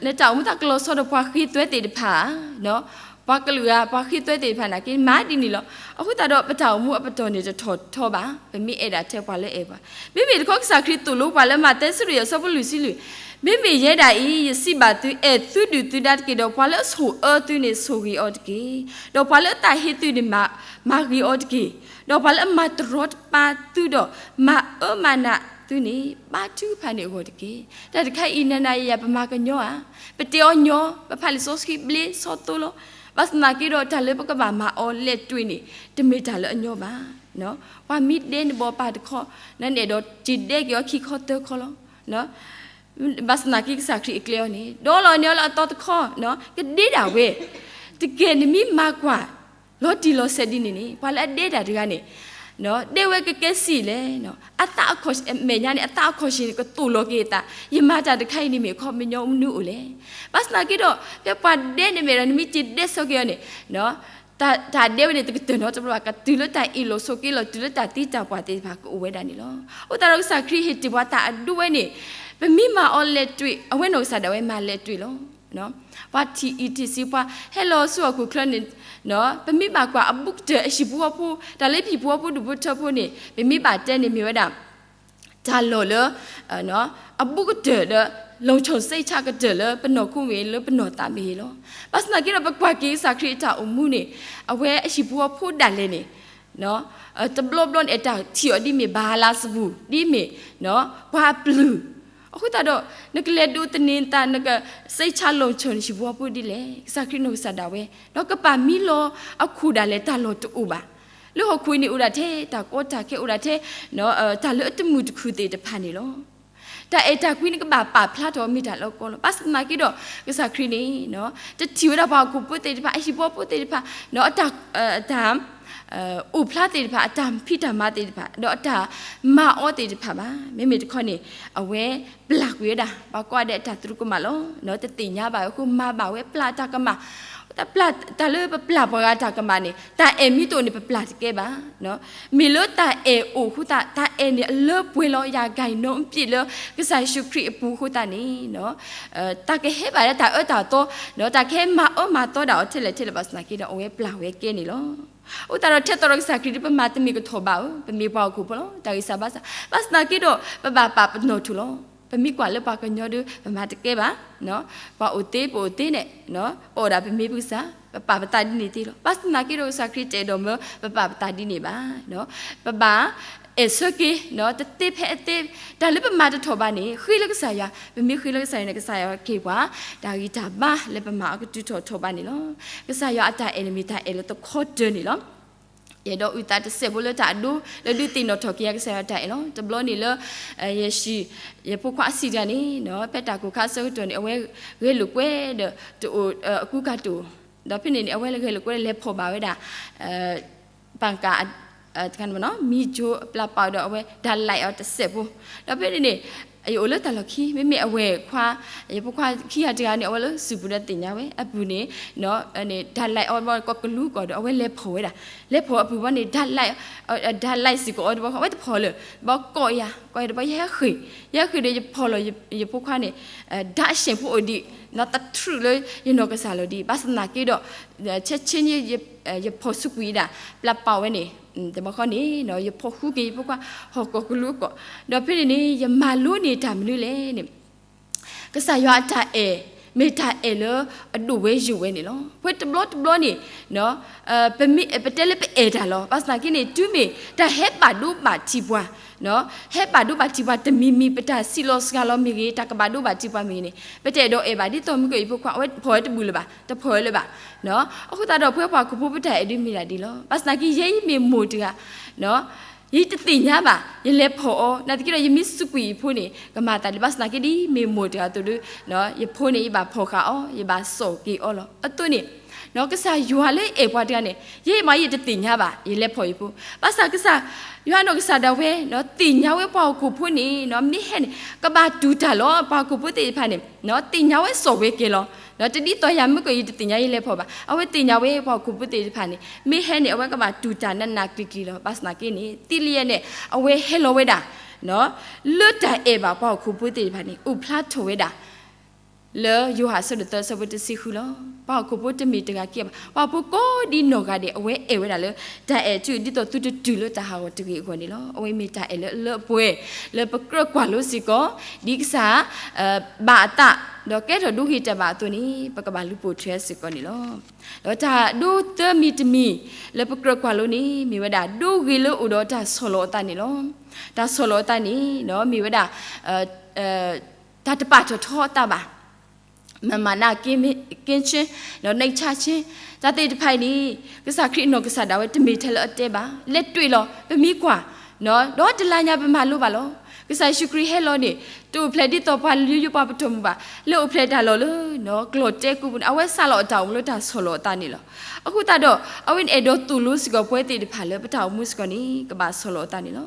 နတၢ်အိၣ်မူသးကလီၤဆီဒီးပှၤဃ့သွဲသ့ၣ်တဖၣ်ဧါ, ပှၤကလုာ်ဧါ, ပှၤဃ့သွဲသ့ၣ်တဖၣ်နာ်က့ မၤဒ်န့ၣ်လီၤ. အဃိသတးဒီး ပတၢ်အိၣ်မူအပတီၢ်န့ၣ် တထီၣ်ထီဘၣ်, ပမ့ၢ်အဲၣ်ဒၣ်ထဲပှၤလၢအဲၣ်ပှၤ. မ့မ့ၢ်တခီ ကစၢ်ခရံာ်သိၣ်လိပှၤလၢမးသဲ ဆၢဒိၣ်ယဲၢ် အဆၢဖိလွံၢ်ဆံလွံၢ်, မ့မ့ၢ်ယဲဒၣ်အံၤ ယစံးဘၣ်သု, အဲၣ်သုဒုၣ်သုဒါတက့ၢ်. ဒီးပှၤလၢအဆိၣ်အၢသုန့ၣ် ဆိၣ်ဂ့ၤအီၤတက့ၢ်. ဒီးပှၤလၢအသးဟ့သုန့ၣ် မၤဂ့ၤအီၤတက့ၢ်. ဒီးပှၤလၢအမၤတရီတပါသုဒီး မၤအၢမၤနးသုန့ၣ် ဘါထုကဖၣ်န့ၢ်အဂီၢ်တက့ၢ်. တၢ်တခါအံၤ နၤနၤယၤယၤ ပမၤကညီဧါ, ပတဲအီၤညီ, ပဖးလံာ်စီဆှံဘျ့ဆီသိလီၤ. ဘၣ်ဆၣ်သနာ်က့ဒီး တၢ်လၢပကဘၣ်မၤအီၤလဲၤတွံၣ်န့ၣ် တမ့ၢ်တၢ်လၢအညီဘၣ်. ပှၤမ့ၢ်ဒဲနဘီပၢ်တခီ နအဲၣ်ဒိးစံးဒဲက့ၤအီၤခံခီသၢခီလီၤ. ဘၣ်ဆၣ်သနာ်က့ကစၢ်ခရံာ်အကျဲအီၤန့ၣ် ဒီးလီၤန့ၢ်အီၤလၢအသီတခီ ကဒဲဒၣ်ဝဲ. တကယ်နမ့ၢ်မၤကွၢ် လီၤတံၢ်လီၤဆဲးဒ်န့ၣ်န့ၣ် ပှၤလၢအဒဲတၢ်တဂၤန့ၣ် ဒဲဝဲကကဲစံးလဲၣ်, အသးအခီၣ် မဲာ်ညါန့ၣ် အသးအခီၣ်ဆ့ၣ်န့ၣ် ကသိၣ်လီၤက့ၤအသး, ယမၤတၢ်တခါအံၤန့ၣ် မ့ၢ်အခီပညီမနုၤအိၣ်လဲၣ်. ဘၣ်ဆၣ်သနာ်က့ဒီး ဖဲပှၤဒဲန့ၣ်မ့ၢ်ဒီး နမ့ၢ်စံးဒဲဆိက့ၤအီၤန့ၣ် တၢ်ဒဲဝဲန့ၣ် တကတၢၢ်နီတဘျီဘၣ်, ကတုၤလၢတၢ်အ့ၣ်လိာ်ဆိးက့လိာ် တုၤလၢတၢ်သံတၢ်ပှၢ်သ့ၣ်တဖၣ်ကအိၣ်ဝဲဒၣ်န့ၣ်လီၤ. အဃိသတးဒီးကစၢ်ခရံာ်ဟ့ၣ်တ့ၢ်ပှၤတၢ်အဒိဝဲန့ၣ် ပမ့ၢ်မၤအီၤလဲၤတွံၣ် အဝဲနီၢ်ကစၢ်ဒၣ်ဝဲမၤလဲၤတွံၣ်လီၤ. ပှၤထံၣ်အံၣ်ထံၣ်ဆံး ပှၤဟဲလီၤဆူဟီၣ်ခိၣ်ချၢန့ၣ် ပမ့ၢ်ဘၣ်ကွၢ်အဘူးကတၢၢ်အဟံၣ်ဖိဃီဖိ တၢ်လၢဟံၣ်ဖိဃီဖိဒူၣ်ဖိထၢဖိန့ၣ် ပမ့ၢ်ဘၣ်တဲန့ၣ်မ့ၢ်ဝဲဒၣ် တၢ်လီၢ်လၢ အဘူးကတၢၢ်ဒီး လီၤဆီၣ်စဲဆးကတၢၢ်လၢပနီၢ်ခိမ့ၢ်ဂ့ၤ လၢပနီၢ်သးမ့ၢ်ဂ့ၤလီၤ. ဘၣ်ဆၣ်သနာ်က့ဒီး ပကွၢ်က့ၤကစၢ်ခရံာ်အတၢ်အိၣ်မူန့ၣ် အဝဲအဟံၣ်ဖိဃီဖိဒၣ်လဲာ်န့ၣ် တဘျီဘျီန့ၣ် အတၢ်ထံၣ်အီၤဒ်မ့ၢ်ဘၤအၤလးစဘူၣ် ဒ်မ့ၢ် ပှၤအပျုၢ် အဃိသတးဒီး နကလဲၤဒိးသန့ၤနသး နကစဲဆးလီၤဆီၣ်နဟံၣ်ဖိဃီဖိဒ်လဲၣ်. ကစၢ်ခရံာ်နီၢ်ကစၢ်ဒၣ်ဝဲ ဒီးကပာ်မံလီၤအခိၣ်ဒၣ်လဲာ် တၢ်လီၢ်တအိၣ်ဘၣ်. လၢဟီၣ်ခိၣ်အံၤန့ၣ်အိၣ်ဒၣ်ထဲ တၢ်ကီတၢ်ခဲအိၣ်ဒၣ်ထဲ တၢ်လၢအတမုာ်တခုၣ်သ့ၣ်တဖၣ်န့ၣ်လီၤ. တၢ်အဲၣ်တၢ်ကွံန့ၣ် ကဘၣ်ပာ်ဖျါထီၣ်မ့ၢ်တၢ်လၢအကီလီၤ. ဘၣ်ဆၣ်သနာ်က့ဒီး ကစၢ်ခရံာ်န့ၣ် တထံၣ်ဝဲဒၣ်ပှၤဟီၣ်ခိၣ်ဖိသ့ၣ်တဖၣ် အဟံၣ်ဖိဃီဖိသ့ၣ်တဖၣ် အတၢ် အတၢ် အိၣ်ဖျါသ့ၣ်တဖၣ် အတၢ်ဖံးတၢ်မၤသ့ၣ်တဖၣ် ဒီးအတၢ်မၤအီၤသ့ၣ်တဖၣ်ဘၣ်. မ့မ့ၢ်တခီန့ၣ် အဝဲပျၢ်ကွံာ်ဝဲဒၣ် ပှၤကိးဂၤဒဲးအတၢ်သရူးကမၣ်လီၤ. တသ့ၣ်ညါဘၣ်အဃိ မၤဘၣ်ဝဲပျၢ်အတၢ်ကမၣ် တၢ်လၢပပျၢ်ပှၤဂၤတၢ်ကမၣ်န့ၣ် တၢ်အဲၣ်မ့ၢ်တအိၣ်န့ၣ် ပပျၢ်တကဲဘၣ်. မ့ၢ်လၢတၢ်အဲၣ်အိၣ်အဃိသတး တၢ်အဲၣ်န့ၣ်အလၢပှဲၤလီၤ ယၤကၤအံၤနီအပျ့ၢ်လၢ ကစၢ်ယ့ၣ်ၡူးခရံာ်အပူၤအဃိသတးန့ၣ် တၢ်ကဟဲဘၣ်လၢတၢ်အၢတၢ်သီ တၢ်ကဟဲမၤအၢမၤသီဒၣ်အီၤထဲလဲၣ်ထဲလဲၣ် ဘၣ်ဆၣ်သနာ်က့ဒီး အဝဲပျၢ်ဝဲကဲန့ၣ်လီၤ. အဃိသတးဒီး ထဲသိးဒီးကစၢ်ခရံာ်ဒီး ပမၤတမ့ၢ်ကထီၣ်ဘးဧိၤ ပမ့ၢ်ပှၤဟီၣ်ခိၣ်ဖိလီၤ တၢ်ဂံၢ်စၢ်ဘါစၢ် ဘၣ်ဆၣ်သနာ်က့ဒီး ပဘၣ်ပာ်ပနီၣ်ထီၣ်လီၤ. ပမ့ၢ်ကွၢ်လၢပှၤကညီဒီး ပမၤတကဲဘၣ်. ပှၤအိၣ်သ့ပအိၣ်သ့န့ၣ် ပအီၣ်ဒၣ်ပမ့ၢ်ပကစၢ် ပပာ်ပသးဒ်န့ၣ်သ့လီၤ. ဘၣ်ဆၣ်သနာ်က့ဒီး ကစၢ်ခရံာ်တအဲၣ်ဒိးမၢပပာ်ပသးဒ်န့ၣ်ဘၣ်. ပဘၣ်အဲၣ်ဆၢက့ၤ တသ့ဖဲအသ့ တၢ်လၢပမၤတထီၣ်ဘၣ်န့ၣ် ဃ့လၢကစၢ်ယွၤ, ပမ့ၢ်ဃ့လၢကစၢ်ယွၤန့ၣ် ကစၢ်ယွၤကဟ့ၣ်ပှၤ တၢ်ဂံၢ်တၢ်ဘါလၢပမၤအီၤကတုၤထီၣ်ထီၣ်ဘၣ်န့ၣ်လီၤ. ကစၢ်ယွၤအတၢ်အဲၣ်န့ၣ်မ့ၢ်တၢ်အဲၣ်လၢတခီတၢၢ်န့ၣ်လီၤ. ယအဲၣ်ဒိးအုၣ်သးတစဲးဖိလၢတၢ်အဒိ လၢဒုးသ့ၣ်နီၣ်ထီၣ်က့ၤယၤကစၢ်ယွၤတၢ်အဲၣ်လီၤ. တဘျီန့ၣ်လၢ ယဟံၣ် ယဖိခွါအဆံးတဂၤန့ၣ် ဖဲတၢ်ကိၢ်ခါအဆၢကတီၢ်န့ၣ် အဝဲဂဲၤလိာ်ကွဲဒီး တအိၣ်အကူအကၤတအိၣ်, ဒီးဖဲန့ၣ်န့ၣ် အဝဲဂဲၤလိာ်ကွဲဒီးလဲၤဖီၣ်ဘၣ်ဝဲဒၣ် ပၣ်ကၣ် မံကၠိအပျၢ်ပာ်ဒီး အဝဲဒၣ်လဲာ်အီၤတစဲးဖိ, ဒီးဖဲန့ၣ်န့ၣ် ယအိၣ်လၢတၢ်လီၢ်ခံ မ့မ့ၢ်အဝဲၢ်ခွါ ယဖိခွါခံဂၤတဂၤန့ၣ် အဝဲလၢစုပူၤဒီးသ့ၣ်ညါဝဲအပူၤန့ၣ် ဒၣ်လဲာ်အီၤတဘျီ ကိးကလူးကိးဒီး အဝဲလဲၤဖီၣ်ဝဲဒၣ်, လဲၤဖီၣ်အပူၤဘၣ်န့ၣ် ဒၣ်လဲာ်စ့ၢ်ကီးအီၤတဘျီ အဝဲတဖီၣ်လၢၤဘၣ် ကိးယၤ ကိးယၤတဘျီ ယဟဲဃ့ၢ်, ယဟဲဃ့ၢ်ဒီးယဖီၣ်လီၤ ယဖိခွါန့ၣ် ဒၣ်အဆဲးဖိအိၣ်ဒံး သထြုးလၢယနီၢ်ကစၢ်လီၤဒံး ဘၣ်ဆၣ်သနာ်က့ဒီး ဆဲးဆ့န့ၣ် ယဖီၣ်ဆူကွံာ်ဒၣ် ပျၢ်ပာ်ဝဲန့ၣ် တဘျီဃီန့ၣ် ယဖီၣ်ဃုက့ၤယဖိခွါ ဟီၣ်ကိးကလူးအကိး, ဒီးဖဲန့ၣ်န့ၣ် ယမၤလိန့ၢ်တၢ်မနုၤလဲၣ်န့ၣ် ကစၢ်ယွၤအတၢ်အဲၣ် မ့ၢ်တၢ်အဲၣ်လၢအဒိၣ်ဝဲယိာ်ဝဲန့ၣ်လီၤ. ပဝဲတဘျီတဘျီန့ၣ် ပမ့ၢ် ပတဲလၢပအဲၣ်တၢ်လီၤ. ဘၣ်ဆၣ်သနာ်က့န့ၣ် တုၤမ့ၢ်တၢ်ဟဲဘၣ်ဒိဘၣ်ထံးပှၤ ဟဲဘၣ်ဒိဘၣ်ထံးပှၤတမံၤမံၤ ပတၢ်စံးလီၤစှၤလီၤမ့ၢ်ဂ့ၤ တၢ်ကဘၣ်ဒိဘၣ်ထံးပှၤမ့ၢ်ဂ့ၤန့ၣ် ပတအဲၣ်ဒိးအဲၣ်ဘၣ် ဒ်သိးမုၢ်ကီၢ်အံၤဖိခွါ အဝဲဖီၣ်ဝဲတဘူၣ်လၢၤဘၣ် တဖီၣ်ဝဲလၢၤဘၣ်. အဃိသတးဒီး ပဝဲပှၤဟီၣ်ခိၣ်ဖိပတၢ်အဲၣ်ဒုးမ့ၢ်ဒၣ်ဒ်လီၤ. ဘၣ်ဆၣ်သနာ်က့ ယဲယမ့ၢ်မိၢ်တဂၤ ယတသ့ၣ်ညါဘၣ် ယလဲၤဖီၣ်အီၤ နာ်သက့ဒီး ယမ့ၢ်စူးကွံာ်ယဖိန့ၣ် ကမၤသးဒ် ဘၣ်ဆၣ်သနာ်က့ဒ်မ့ၢ်မိၢ်တဂၤအသိးဒီး ယဖိန့ၣ် ယဘၣ်ဖီၣ်ဃာ်အီၤ ယဘၣ်စိာ်က့ၤအီၤလီၤ. အသိးန့ၣ် ကစၢ်ယွၤလၢအဲၣ်ပှၤတဂၤန့ၣ် ယဲမ့ၢ်ယတသ့ၣ်ညါဘၣ် ယလဲၤဖီၣ်ယဖိ ဘၣ်ဆၣ်ကစၢ်ယွၤနီၢ်ကစၢ်ဒၣ်ဝဲ သ့ၣ်ညါဝဲပှၤဟီၣ်ခိၣ်ဖိန့ၣ် မ့ၢ်ဟဲန့ၣ် ကဘၣ်တူၢ်တၢ်လီၤ ပှၤဟီၣ်ခိၣ်ဖိသ့ၣ်တဖၣ်န့ၣ် သ့ၣ်ညါဝဲစိာ်ဝဲက့ၤလီၤ. တဒ်သိးယၤမုၢ်ကီၢ်အံၤ တသ့ၣ်ညါယလဲၤဖီၣ်ဘၣ် အဝဲသ့ၣ်ညါဝဲပှၤဟီၣ်ခိၣ်ဖိသ့ၣ်တဖၣ်န့ၣ် မ့ၢ်ဟဲန့ၣ် အဝဲကဘၣ်တူၢ်တၢ်နးနးကျံၤကျံၤလီၤ. ဘၣ်ဆၣ်သနာ်က့န့ၣ် သ့လံယဲၢ်န့ၣ် အဝဲဟဲလီၤဝဲဒၣ် လၢတၢ်အဲၣ်ဘၣ်ပှၤဟီၣ်ခိၣ်ဖိသ့ၣ်တဖၣ်န့ၣ် အိၣ်ဖျါထီၣ်ဝဲဒၣ် လၢယိၤဟၣ်အဆၢဒိၣ်သၢအဆၢဖိတဆံဃုလီၤ. ပှၤဟီၣ်ခိၣ်ဖိတမ့ၢ်တဂၤကဲဘၣ် ပှၤဖိကိးဒ်နီၢ်ဂၤဒဲး အဝဲအဲၣ်ဝဲဒၣ်လၢ တၢ်အဲၣ်အထူၣ်ဒ်သိးသုတတုၤလၢတၢ်ဟးဂီၤတဂ့ၤအဂီၢ်န့ၣ်လီၤ. အဝဲမ့ၢ်တၢ်အဲၣ်လၢအလၢအပှဲၤ လၢပကြၢးကွၢ်လိစ့ၢ်ကီး ဒ်ကစၢ် ဘၣ်အသး ဒီးကဲထီၣ်ဒိဂ့ၤတၢ်ဘၣ်အသိးန့ၣ် ပကဘၣ်လူၤပိာ်ထွဲစ့ၢ်ကီးန့ၣ်လီၤ. ဒီးတၢ်ဒိသၢမံၤတမံၤ လၢပကြၢးကွၢ်လိန့ၣ် မ့ၢ်ဝဲဒၣ် ဒိဂ့ၤလၢအိၣ်ဒီးတၢ်ဆီၣ်လီၤအသးန့ၣ်လီၤ. တၢ်ဆီၣ်လီၤအသးန့ၣ် မ့ၢ်ဝဲဒၣ် တၢ်တပာ်ထီၣ်ထီအသးဘၣ် မမနကင်းချင်း ဒီး နှိမ်ချခြင်း တၢ်သ့ၣ်တဖၣ်အံၤန့ၣ် ကစၢ်ခရံာ်အနီၢ်ကစၢ်ဒၣ်ဝဲတမ့ၢ်ထဲလၢအတဲဘၣ်, လဲၤတွံၢ်လီၤ ပမံကွၢ် ဒီးတလါညါပမၤလိဘၣ်လီၤ. ကစၢ်ယ့ၣ်ၡူးခရံာ်ဟဲလီၤန့ၣ် တအိၣ်ဖျဲၣ်ဒ်သိးပှၤလုၢ်ယိပှၤပတီၢ်မုၢ်ဘၣ်, လၢအိၣ်ဖျဲၣ်တၢ်လီၢ်လၢ ကျီၢ်တဲကိပူၤန့ၣ် အဝဲစးလီၤအတၢ်အိၣ်မူလၢတၢ်ဆီၣ်လီၤအသးန့ၣ်လီၤ. အဃိသတးဒီး အဝဲန့ၣ်အဲၣ်ဒိးသိၣ်လိစ့ၢ်ကီးပဝဲသ့ၣ်တဖၣ်လၢပတၢ်အိၣ်မူစ့ၢ်ကီးန့ၣ် ကဘၣ်ဆီၣ်လီၤအသးန့ၣ်လီၤ.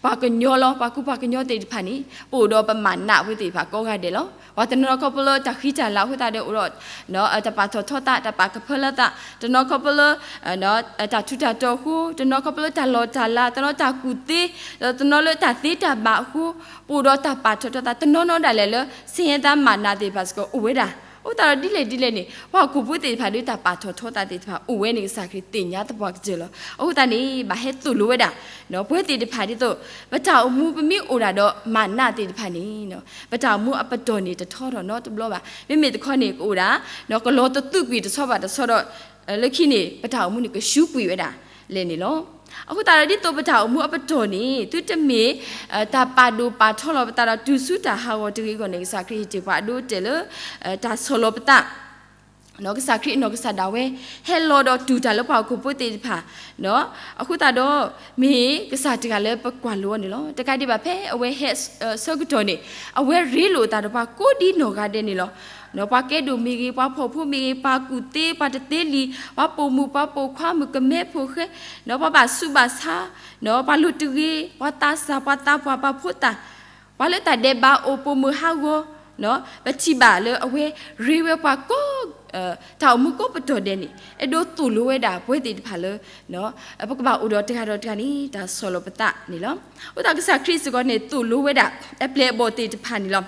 ပှၤကညီလီၤ ပှၤကူပှၤကညီသ့ၣ်တဖၣ်န့ၣ် ပအိၣ်ဒီးပမၤနးဝဲသ့ၣ်တဖၣ်ကိးဂၤဒဲးလီၤ. ပှၤတနီၤခီဖျိလၢတၢ်ဃံတၢ်လၤအဃိသတးဒီးအိၣ်ဒီး တၢ်ပာ်ထီၣ်ထီသး တၢ်ပာ်ကဖၢလၢသး, တနီၤခီဖျိလၢ တၢ်ထူးတၢ်တီၤအဃိ, တနီၤခီဖျိလၢတၢ်လီၢ်တၢ်လၤ, တနီၤတၢ်ကူၣ်သ့, ဒီးတနီၤလၢတၢ်သ့တၢ်ဘၣ်အဃိ, ပအိၣ်ဒီးတၢ်ပာ်ထီၣ်ထီသး တနီၤနီၤဒၣ်လဲာ်လၢ ဆင်းရဲသား မၤနးသ့ၣ်တဖၣ်စ့ၢ်ကီးအိၣ်ဝဲဒၣ်. အဃိသတးဒီးဒ်လဲၣ်ဒ်လဲၣ်န့ၣ် ပှၤဟီၣ်ခိၣ်ဖိသ့ၣ်တဖၣ်ဒီးတၢ်ပာ်ထီၣ်ထီသးသ့ၣ်တဖၣ်အိၣ်ဝဲန့ၣ် ကစၢ်ခရံာ်သ့ၣ်ညါသပှၢ်ကတၢၢ်လီၤ. အဃိသတးန့ၣ် ဘၣ်ဟဲသိၣ်လိဝဲဒၣ် ပဝဲသ့ၣ်တဖၣ်ဒ်သိး ပတၢ်အိၣ်မူပမ့ၢ်အိၣ်ဒၣ်ဒီးမၤနးသ့ၣ်တဖၣ်န့ၣ် ပတၢ်အိၣ်မူအပတီၢ်န့ၣ်တထီထီၣ်နီတဘျီဘၣ်. မ့မ့ၢ်တခီန့ၣ်ကအိၣ်ဒၣ် ကလီၤတသူာ်ကွံာ်တဆီဘၣ်တဆီဒီး လၢခံန့ၣ် ပတၢ်အိၣ်မူန့ၣ်ကဆူးကွံာ်ဝဲဒၣ်လဲၣ်န့ၣ်လီၤ. အဃိသတးဒီးဒ်သိးပတၢ်အိၣ်မူအပတီၢ်န့ၣ် သုတမ့ၢ် တၢ်ပာ်ဒိၣ်ပာ်ထီလီၤပသးဒီးတုၤဆူတၢ်ဟးဂီၤတဂ့ၤအဂီၢ်န့ၣ် ကစၢ်ခရံာ်ဟ့ၣ်တ့ၢ်ပှၤအဒိအတဲာ်လၢ တၢ်ဆီၣ်လီၤပသး ကစၢ်ခရံာ်အနီၢ်ကစၢ်ဒၣ်ဝဲ ဟဲလီၤဒီးတူၢ်တၢ်လၢပှၤဟီၣ်ခိၣ်ဖိသ့ၣ်တဖၣ် အဃိသတးဒီး မ့ၢ်ကစၢ်တဂၤလၢပကွၢ်လိအီၤန့ၣ်လီၤ. တကးဒံးဘၣ်ဖဲအဝဲဟဲဆၢကတီၢ်န့ၣ် အဝဲရ့လိာ်အသးဒီးပှၤကိးဒ်နီၢ်ဂၤဒဲးန့ၣ်လီၤ. ပှၤကဲဒိၣ်မ့ၢ်ဂ့ၤ, ပှၤဖှီၣ်ဖိမ့ၢ်ဂ့ၤ, ပှၤကူၣ်သ့, ပှၤတသ့လံၤ, ပှၤပိာ်မုၣ်, ပှၤပိာ်ခွါ, မုၣ်ကမဲဖိဃဲ, ပှၤဘၣ်ဆူးဘၣ်ဆါ, ပှၤလိၤတဂ့ၤ, ပှၤသးစၢ်, ပှၤသးပှၢ်, ပှၤဖိသၣ်, ပှၤလၢတၢ်ဒဲးဘးအိၣ် ပိာ်မုၣ်ဟးဂီၤ, ပထံၣ်ဘၣ်လၢအဝဲရ့ဝဲပှၤကိး တၢ်အိၣ်မူကိးပတီၢ်ဒဲးန့ၣ် အဲၣ်ဒိးသိၣ်လိဝဲဒၣ်ပဝဲသ့ၣ်တဖၣ်လၢ ပကဘၣ်အိၣ်ဒီးတဂၤဒီးတဂၤန့ၣ် တၢ်ဆီၣ်လီၤပသးန့ၣ်လီၤ. အဃိသတးကစၢ်ခရံာ်စ့ၢ်ကီးန့ၣ် သိၣ်လိဝဲဒၣ် အပျဲၢ်အဘီၣ်သ့ၣ်တဖၣ်န့ၣ်လီၤ.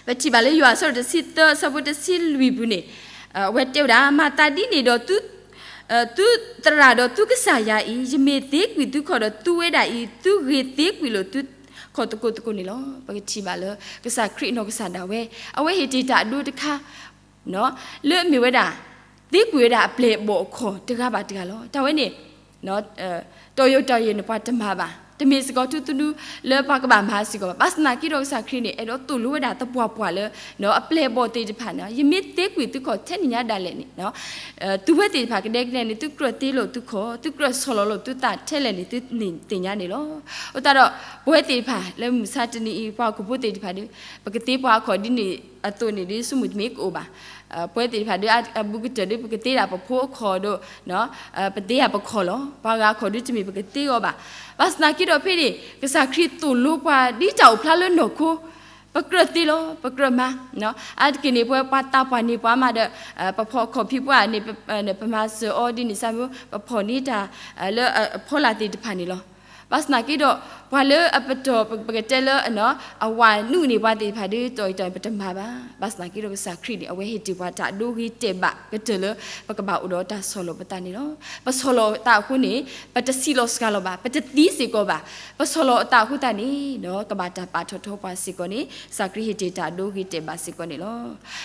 ပထံၣ်ဘၣ်လၢယိၤဟၣ်အဆၢဒိၣ်တဆံသၢ အဆၢဖိတဆံလွံၢ်ပူၤန့ၣ် အဝဲတဲဝဲဒၣ် မၤသးဒ်န့ၣ်ဒီး သုသရၣ်ဒီးသုကစၢ်ယွၤအံၤ ယမ့ၢ်သ့ကွံာ်သုခီၣ်ဒီး သုဝဲဒၣ်အံၤ သုဂ့ၤသ့ကွံာ်လိာ်သုခီၣ်သကိးသကိးန့ၣ်လီၤ. ပကထံၣ်ဘၣ်လၢ ကစၢ်ခရံာ်အနီၢ်ကစၢ်ဒၣ်ဝဲ အဝဲဟ့ၣ်တ့ၢ်တၢ်အဒိတခါ လၢအမ့ၢ်ဝဲဒၣ် သ့ကွံာ်ဝဲဒၣ်အပျဲၢ်အဘီၣ်အခီၣ်တဂၤဘၣ်တဂၤလီၤ. တၢ်ဝဲန့ၣ် တီၢ်ယိာ်တီၢ်ယံာ်န့ၣ် ပှၤတမၤဘၣ်, တမ့ၢ်စ့ၢ်ကီးထူသနူလၢပှၤကဘၣ်မၤစ့ၢ်ကီးဘၣ်. ဘၣ်ဆၣ်သနာ်က့ဒီးကစၢ်ခရံာ်န့ၣ် အဲၣ်ဒိးသိၣ်လိဝဲဒၣ်သပှၢ်ပှၢ်လၢ အပျဲၢ်အဘီၣ်သ့ၣ်တဖၣ်န့ၣ် ယမ့ၢ်သ့ကွံာ်သုခီၣ်ထဲန့ၣ်ညါဒၣ်လဲာ်န့ၣ် သုဝဲသ့ၣ်တဖၣ်ကဒဲကဒဲန့ၣ် သုကြၢးသ့လိာ်သုခီၣ်, သုကြၢးဆီၣ်လီၤလိာ်သုသးထဲလဲၣ်န့ၣ် သုသ့ၣ်ညါန့ၣ်လီၤ. အဃိသတးဒီး ပဝဲသ့ၣ်တဖၣ်လၢမုၢ်မဆါတနံၤအံၤ ပှၤဟီၣ်ခိၣ်ဖိသ့ၣ်တဖၣ်ဒီး ပကသ့ပှၤအခီၣ်ဒ်န့ၣ်အသိးန့ၣ်ဒီး ဆိကမိၣ်တမ့ၢ်ကအိၣ်ဘၣ်. ပဝဲသ့ၣ်တဖၣ်ဒီးအဘူးကတၢၢ်ဒီး ပကသ့ဒၣ်ပဖိအခီၣ်ဒီး ပသ့ဒၣ်ပခီၣ်လီၤ. ပှၤဂၤအခီၣ်ဒုတမ့ၢ်ပကသ့အီၤဘၣ်. ဘၣ်ဆၣ်သနာ်က့ဒီးဖဲန့ၣ် ကစၢ်ခရံာ်သိၣ်လိပှၤဒ်တၢ်အိၣ်ဖျါလၢနီၢ်ခိ ပကြၢးသ့လီၤ, ပကြၢးမၤ. အါတက့ၢ်န့ၣ် ပဝဲပှၤသးပှၢ်န့ၢ်ပှၤမးဒီး ပဖီၣ်အခီၣ်ဖံးပှၤန့ၣ် ပမၤစၢၤအီၤဒ်န့ၣ် စၢ်မုၢ် ပဖီၣ်န့ၢ်တၢ်လၢအဖီလာ်သ့ၣ်တဖၣ်န့ၣ်လီၤ. ဘၣ်ဆၣ်သနာ်က့ဒီး ပှၤလၢအပတီၢ် ပကတဲလၢ အဝၤနုာ်န့ၢ်ပှၤသ့ၣ်တဖၣ်ဒီး တီၢ်အံၤတီၢ်အံၤပတမၤဘၣ်. ဘၣ်ဆၣ်သနာ်က့ဒီးကစၢ်ခရံာ်န့ၣ် အဝဲဟ့ၣ်တ့ၢ်ပှၤတၢ်ဒိဂ့ၤတဲာ်ဘၣ်ကတၢၢ်လၢ ပကဘၣ်အိၣ်ဒီးတၢ်ဆီၣ်လီၤပသးန့ၣ်လီၤ. ပဆီၣ်လီၤသးအဃိန့ၣ် ပတဆံးလီၤစှၤလီၤဘၣ်, ပတသံစ့ၢ်ကီးဘၣ်. ပဆီၣ်လီၤအသးအဃိသတးန့ၣ် ကဘၣ်တၢ်ပာ်ထီၣ်ထီပှၤစ့ၢ်ကီးန့ၣ် ကစၢ်ခရံာ်ဟ့ၣ်တ့ၢ်တၢ်ဒိဂ့ၤတဲာ်ဘၣ်စ့ၢ်ကီးန့ၣ်လီၤ.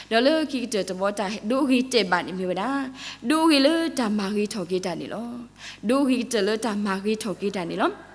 ဒီးလၢခံကတၢၢ်တဘီ တၢ်ဒိဂ့ၤတဲာ်ဘၣ်န့ၣ်မ့ၢ်ဝဲဒၣ် ဒိဂ့ၤလၢတၢ်မၤဂ့ၤထီၣ်က့ၤတၢ်န့ၣ်လီၤ. ဒိဂ့ၤကတၢၢ်လၢတၢ်မၤဂ့ၤထီၣ်က့ၤတၢ်န့ၣ်လီၤ.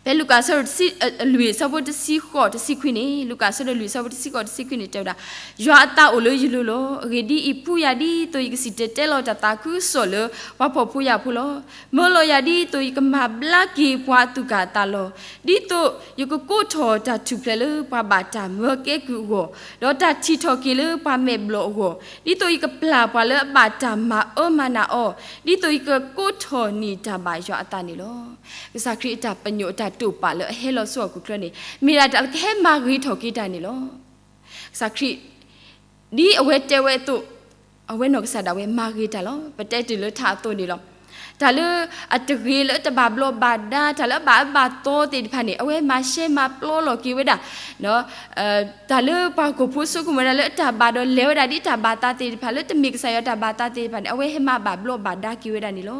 ဖဲလူၤကၣ်အဆၢဒိၣ်လွံၢ် အဆၢဖိတဆံဃိး တဆံခွံန့ၣ်, လူၤကၣ်အဆၢဒိၣ်လွံၢ် အဆၢဖိတဆံဃိး တဆံခွံန့ၣ် တဲဝဲဒၣ်, ယွၤအသးအိၣ်လၢယလိၤလီၤ. အဂ့ၢ်ဒ်အံၤ, ဖှူယၤဒ်သိးယကစံၣ်တဲၤတဲလီၤတၢ်သးခုကစီၣ်လၢ ပှၤဖှီၣ်ဖိယာ်ဖိလီၤ. မၢလီၤယၤဒ်သိးယကမၤဘျါက့ၤပှၤအသူၣ်ကၢ်အသးလီၤ. ဒ်သိးယကကိးထီၣ်တၢ်ထူၣ်ဖျဲးလၢပှၤဘၣ်တၢ်မၢကဲကုၢ်အဂီၢ်, ဒီးတၢ်ထံၣ်ထီၣ်က့ၤလၢပှၤမဲာ်ဘျီၣ်အဂီၢ်, ဒ်သိးယကပျၢ်ပှၤလၢအဘၣ်တၢ်မၤအၢမၤနးအီၤ, ဒ်သိးယကကိးထီၣ်န့ၢ်တၢ်ဘၣ်ယွၤအသးန့ၣ်လီၤ. ကစၢ်ခရံာ်အတၢ်ပညိၣ်အတၢ်တိာ်ပာ်လၢအဟဲလီၤဆူဟီၣ်ခိၣ်ချၢန့ၣ် မ့ၢ်ဒၣ်တၢ်လၢကဟဲမၤဂ့ၤထီၣ်က့ၤတၢ်န့ၣ်လီၤ. ကစၢ်ခရံာ် ဒ်အဝဲတဲဝဲအသိး, အဝဲနီၢ်ကစၢ်ဒၣ်ဝဲမၤဂ့ၤတၢ်လီၤ. ပတဲတ့ၢ်လၢထးအသိးန့ၣ်လီၤ. တၢ်လၢအတဂ့ၤလၢတဘၣ်ဘျီးဘၣ်ဒါ, တၢ်လၢအဘၣ်အၢဘၣ်သီသ့ၣ်တဖၣ်န့ၣ် အဝဲမၤရှဲမၤပျီလီၤက့ၤဝဲဒၣ် တၢ်လၢပှၤဟီၣ်ခိၣ်ဖိဆိကမိၣ်ဝဲဒၣ်လၢအတၢ်ဘၣ်ဒီးလဲၤဝဲဒၣ်ဒ်တၢ်ဘၣ်သးသ့ၣ်တဖၣ် လၢတမ့ၢ်ကစၢ်ယွၤတၢ်ဘၣ်သးသ့ၣ်တဖၣ်န့ၣ် အဝဲဟဲမၤဘၣ်ဘျီးဘၣ်ဒါက့ၤဝဲဒၣ်န့ၣ်လီၤ.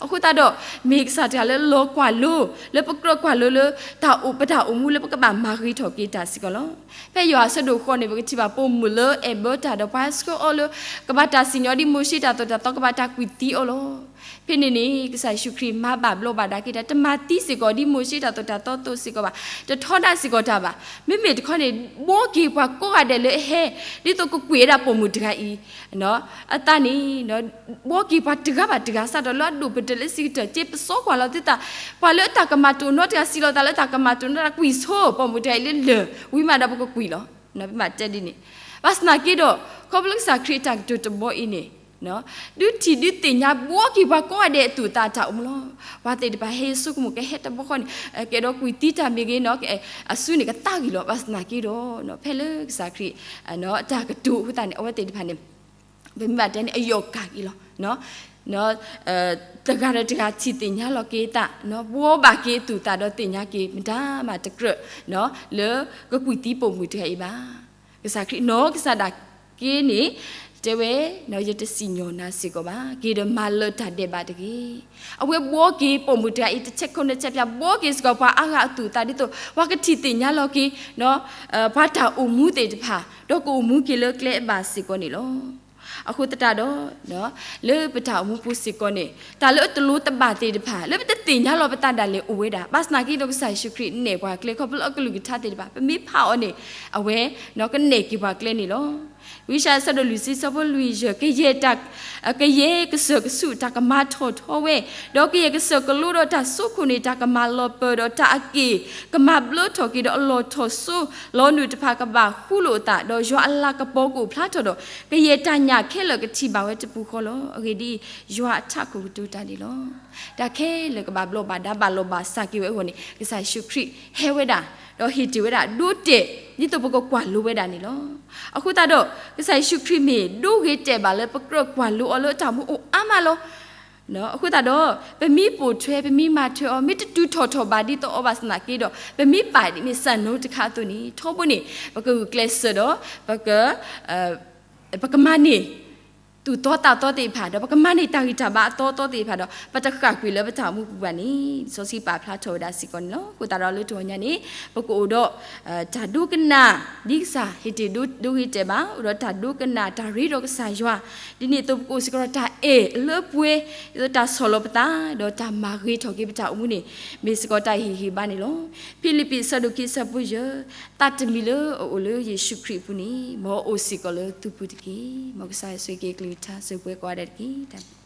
အဃိသတးဒီး မ့ၢ်ကစၢ်တဂၤလၢလီၤကွၢ်လိ, လၢပကြၢးကွၢ်လိလၢ တၢ်အိၣ် ပတၢ်အိၣ်မူလၢပကဘၣ်မၤဂ့ၤထီၣ်က့ၤတၢ်စ့ၢ်ကီးလီၤ. ဖဲယိၤဟၣ်အဆၢဒိၣ်ဃိးန့ၣ် ပကထံၣ်ဘၣ်ပိာ်မုၣ်လၢအဲၣ်ဘၢတၢ်ဒီးပှၤဆှၢအီၤလၢ ကဘၣ်တၢ်စံၣ်ညီၣ်ဒ်မိၤၡ့တၢ်သိၣ်တၢ်သီ ကဘၣ်တၢ်ကွံာ်သံအီၤလီၤ. ဖဲန့ၣ်န့ၣ် ကစၢ်ယ့ၣ်ၡူးခရံာ်မၤဘၣ်ဘျီးဘၣ်ဒါက့ၤတၢ်, တမၤသံစ့ၢ်ကီး ဒ်မိၤၡ့တၢ်သိၣ်တၢ်သီအသိးစ့ၢ်ကီးဘၣ်, တထီဒါစ့ၢ်ကီးတၢ်ဘၣ်. မ့မ့ၢ်တခီန့ၣ် ဘှီက့ၤပှၤကိးဂၤဒဲးလၢအဟဲ, ဒ်သိးကကွံာ်ဝဲဒၣ်ပိာ်မုၣ်တဂၤအံၤ အသးန့ၣ်, ဘှီက့ၤပှၤတဂၤဘၣ်တဂၤ စးထီၣ်လၢအဒိၣ်ပတၢၢ်လၢစံးကတၢၢ် က့ၤပစီကွၢ်လီၤသုသး, ပှၤလၢအတၢ်ကမၣ်တအိၣ်နီတဂၤ စံးလီၤသးလၢတၢ်ကမၣ်တအိၣ်နီတဂၤ ကွံာ်ဆိပိာ်မုၣ်တဂၤအံၤလၢလၢၢ်, ဝံၤမးဒီးပကကွံာ်လီၤ. ပမ့ၢ်တဲဒ်န့ၣ်, ဘၣ်ဆၣ်သနာ်က့ဒီး ခီဖျိကစၢ်ခရံာ်အတၢ်ကတိၤတဘီအံၤန့ၣ် ဒုးထံၣ်ဒုးသ့ၣ်ညါ ဘှီက့ၤပှၤကိးဂၤဒဲးအသူၣ်အသးအတၢ်အိၣ်မူလီၤ. ပှၤသ့ၣ်တဖၣ်ဟဲယဆိကမိၣ် ကဟဲတဘျီဃီန့ၣ် ကဲဒီးကွံာ်သံတၢ်မ့ၢ်ဂ့ၤနီၤ, အစုန့ၣ်ကသးဂ့ၤလီၤ. ဘၣ်ဆၣ်သနာ်က့ဒီး ဖဲလၢကစၢ်ခရံာ် အတၢ်ကတိၤအဃိသတးန့ၣ် အဝဲသ့ၣ်တဖၣ်န့ၣ် ပမ့ၢ်ဘၣ်တဲန့ၣ် အယီၢ်ကၢ်က့ၤလီၤ. တဂၤဒီးတဂၤထံၣ်သ့ၣ်ညါလီၤက့ၤသး, ဘှီဘၣ်က့ၤအသူၣ်အသးဒီးသ့ၣ်ညါက့ၤ မတၤမးတကြၢး လၢကကွံာ်သံပိာ်မုၣ်တဂၤအံၤဘၣ်. ကစၢ်ခရံာ်နီၢ်ကစၢ်ဒၣ်က့ၤန့ၣ် တဲဝဲ, ယတစံၣ်ညီၣ်နၤစ့ၢ်ကီးဘၣ်, က့ၤဒီးမၤလၢတၢ်ဒဲးဘးတဂ့ၤ. အဝဲဘှီက့ၤပိာ်မုၣ်တဂၤအံၤ တဆဲးခိၣ်နၢဆဲးပၠး ဘှီက့ၤစ့ၢ်ကီးပှၤအါဂၤအသူၣ်အသး ဒ်သိးပှၤကထံၣ်သ့ၣ်ညါလီၤက့ၤ ပှၤတၢ်အိၣ်မူသ့ၣ်တဖၣ် ဒီးကအိၣ်မူက့ၤလၢကျဲအဘၣ်စ့ၢ်ကီးန့ၣ်လီၤ. အဃိသတးဒီး လၢပတၢ်အိၣ်မူပူၤစ့ၢ်ကီးန့ၣ် တၢ်လၢအတလိၤတဘၣ်သ့ၣ်တဖၣ် လၢပတသ့ၣ်ညါလီၤပသးဒၣ်လဲာ်အိၣ်ဝဲဒၣ်. ဘၣ်ဆၣ်သနာ်က့ဒီး ကစၢ်ယ့ၣ်ၡူးခရံာ်နဲၣ်ပှၤကျဲ ခီဖျိလၢအကလုၢ်ကထါသ့ၣ်တဖၣ် ပမ့ၢ်ဖးအီၤန့ၣ် အဝဲ ကနဲၣ်က့ၤပှၤကျဲန့ၣ်လီၤ. ဝံယၡါယၤ အဆၢဒိၣ်လွံၢ်ဆံ အဆၢဖိလွံၢ်ယဲၢ်, ကယဲၢ်တၢ် ကယဲၢ်ကစၢၢ်ကဆူးတၢ်ကမၤထီၣ်ထီဝဲ, ဒီးကယဲၢ်ကစၢၢ်ကလိဒီးတၢ်စိခိၣ်န့ၣ် တၢ်ကမၤလီၤပၢၤဒီးတၢ်အက့ၢ် ကမၤဘျၢထီၣ်က့ၤဒီးအလီၢ်ထီၣ်စိ လီၤနုာ်တဖၣ်ကဘၣ်ဃူလိာ်အသး, ဒီးယွၤအလၤကပီၤကအိၣ်ဖျါထီၣ်ဒီး ကယဲၢ်တၢ်ညၣ်ခဲလၢာ်ကထံၣ်ဘၣ်ဝဲတပူၤဃီလီၤ. အဂ့ၢ်ဒ်အံၤ, ယွၤအထးခိၣ်ကတိၤတၢ်န့ၣ်လီၤ. တၢ်ခဲလၢာ်ကဘၣ်ဘျီးဘၣ်ဒါဘၣ်လီၤဘၣ်စးက့ၤဝဲအဂီၢ်န့ၣ် ကစၢ်ယ့ၣ်ၡူးခရံာ်ဟဲဝဲဒၣ် ဒီးဟ့ၣ်တ့ၢ်ဝဲဒၣ်ဒိတဲာ် ဒ်သိးပကကွၢ်လိဝဲဒၣ်န့ၣ်လီၤ. အဃိသတးဒီး ကစၢ်ယ့ၣ်ၡူးခရံာ်မ့ၢ်ဒိဂ့ၤတဲာ်ဘၣ်လၢပကြၢးကွၢ်လိအီၤလၢအတၢ်မူအိၣ်အါမးလီၤ. အဃိသတးဒီး ပမ့ၢ်ပိာ်ထွဲ ပမ့ၢ်မၤထွဲအီၤ မ့ၢ်တတုၤထီၣ်ထီၣ်ဘးဒ်သိးအီၤဘၣ်ဆၣ်သနာ်က့ဒီး ပမ့ၢ်ပာ်ဒ်မ့ၢ်စၢ်နိတခါအသိးန့ၣ် ထီဘိန့ၣ် ပကဂုာ်ကျဲးစၢးဒီး ပက ပကမၤန့ၢ် သူၣ်သီသးသီသ့ၣ်တဖၣ် ဒီးပကမၤန့ၢ်တၢ်ဂံၢ်တၢ်ဘါအသီသီသ့ၣ်တဖၣ်ဒီး ပတဃၣ်ကွံာ်လၢပတၢ်အိၣ်မူပူၤဘၣ်န့ၣ် လံာ်စီဆှံပာ်ဖျါထီၣ်ဝဲဒၣ်စ့ၢ်ကီးန့ၣ်လီၤ. အဃိသတးဒီးလၢတဂီၤညါန့ၣ် ပကအိၣ်ဒီး တၢ်ဒိကနၣ် ဒ်ကစၢ်ဟ့ၣ်တ့ၢ်ဒိဂ့ၤတဲာ်ဘၣ် အိၣ်ဒီးတၢ်ဒိကနၣ်တၢ်ရ့ဒီးကစၢ်ယွၤ ဒ်န့ၣ်အသိးပကအိၣ်စ့ၢ်ကီးဒီးတၢ်အဲၣ်အလၢပှဲၤ ဒ်သိးတၢ်ဆီၣ်လီၤပသး ဒီးတၢ်မၤဂ့ၤထီၣ်က့ၤပတၢ်အိၣ်မူန့ၣ် မ့ၢ်စ့ၢ်ကီးတၢ်ဟ့ၣ်ဂံၢ်ဟ့ၣ်ဘါန့ၣ်လီၤ. ဖံလံးပံး အဆၢဒိၣ်ခံ အဆၢဖိယဲၢ်, သးတမံၤလၢအအိၣ်လၢယ့ၣ်ၡူးခရံာ်အပူၤန့ၣ် မ်အအိၣ်စ့ၢ်ကီးလၢသုပူၤတက့ၢ်. မ်ကစၢ်ယွၤဆိၣ်ဂ့ၤက့ၤအကလုၢ်ကထါ စၢၤပှဲၤကိးဂၤဒဲးတက့ၢ်. တၢ်ဘျုး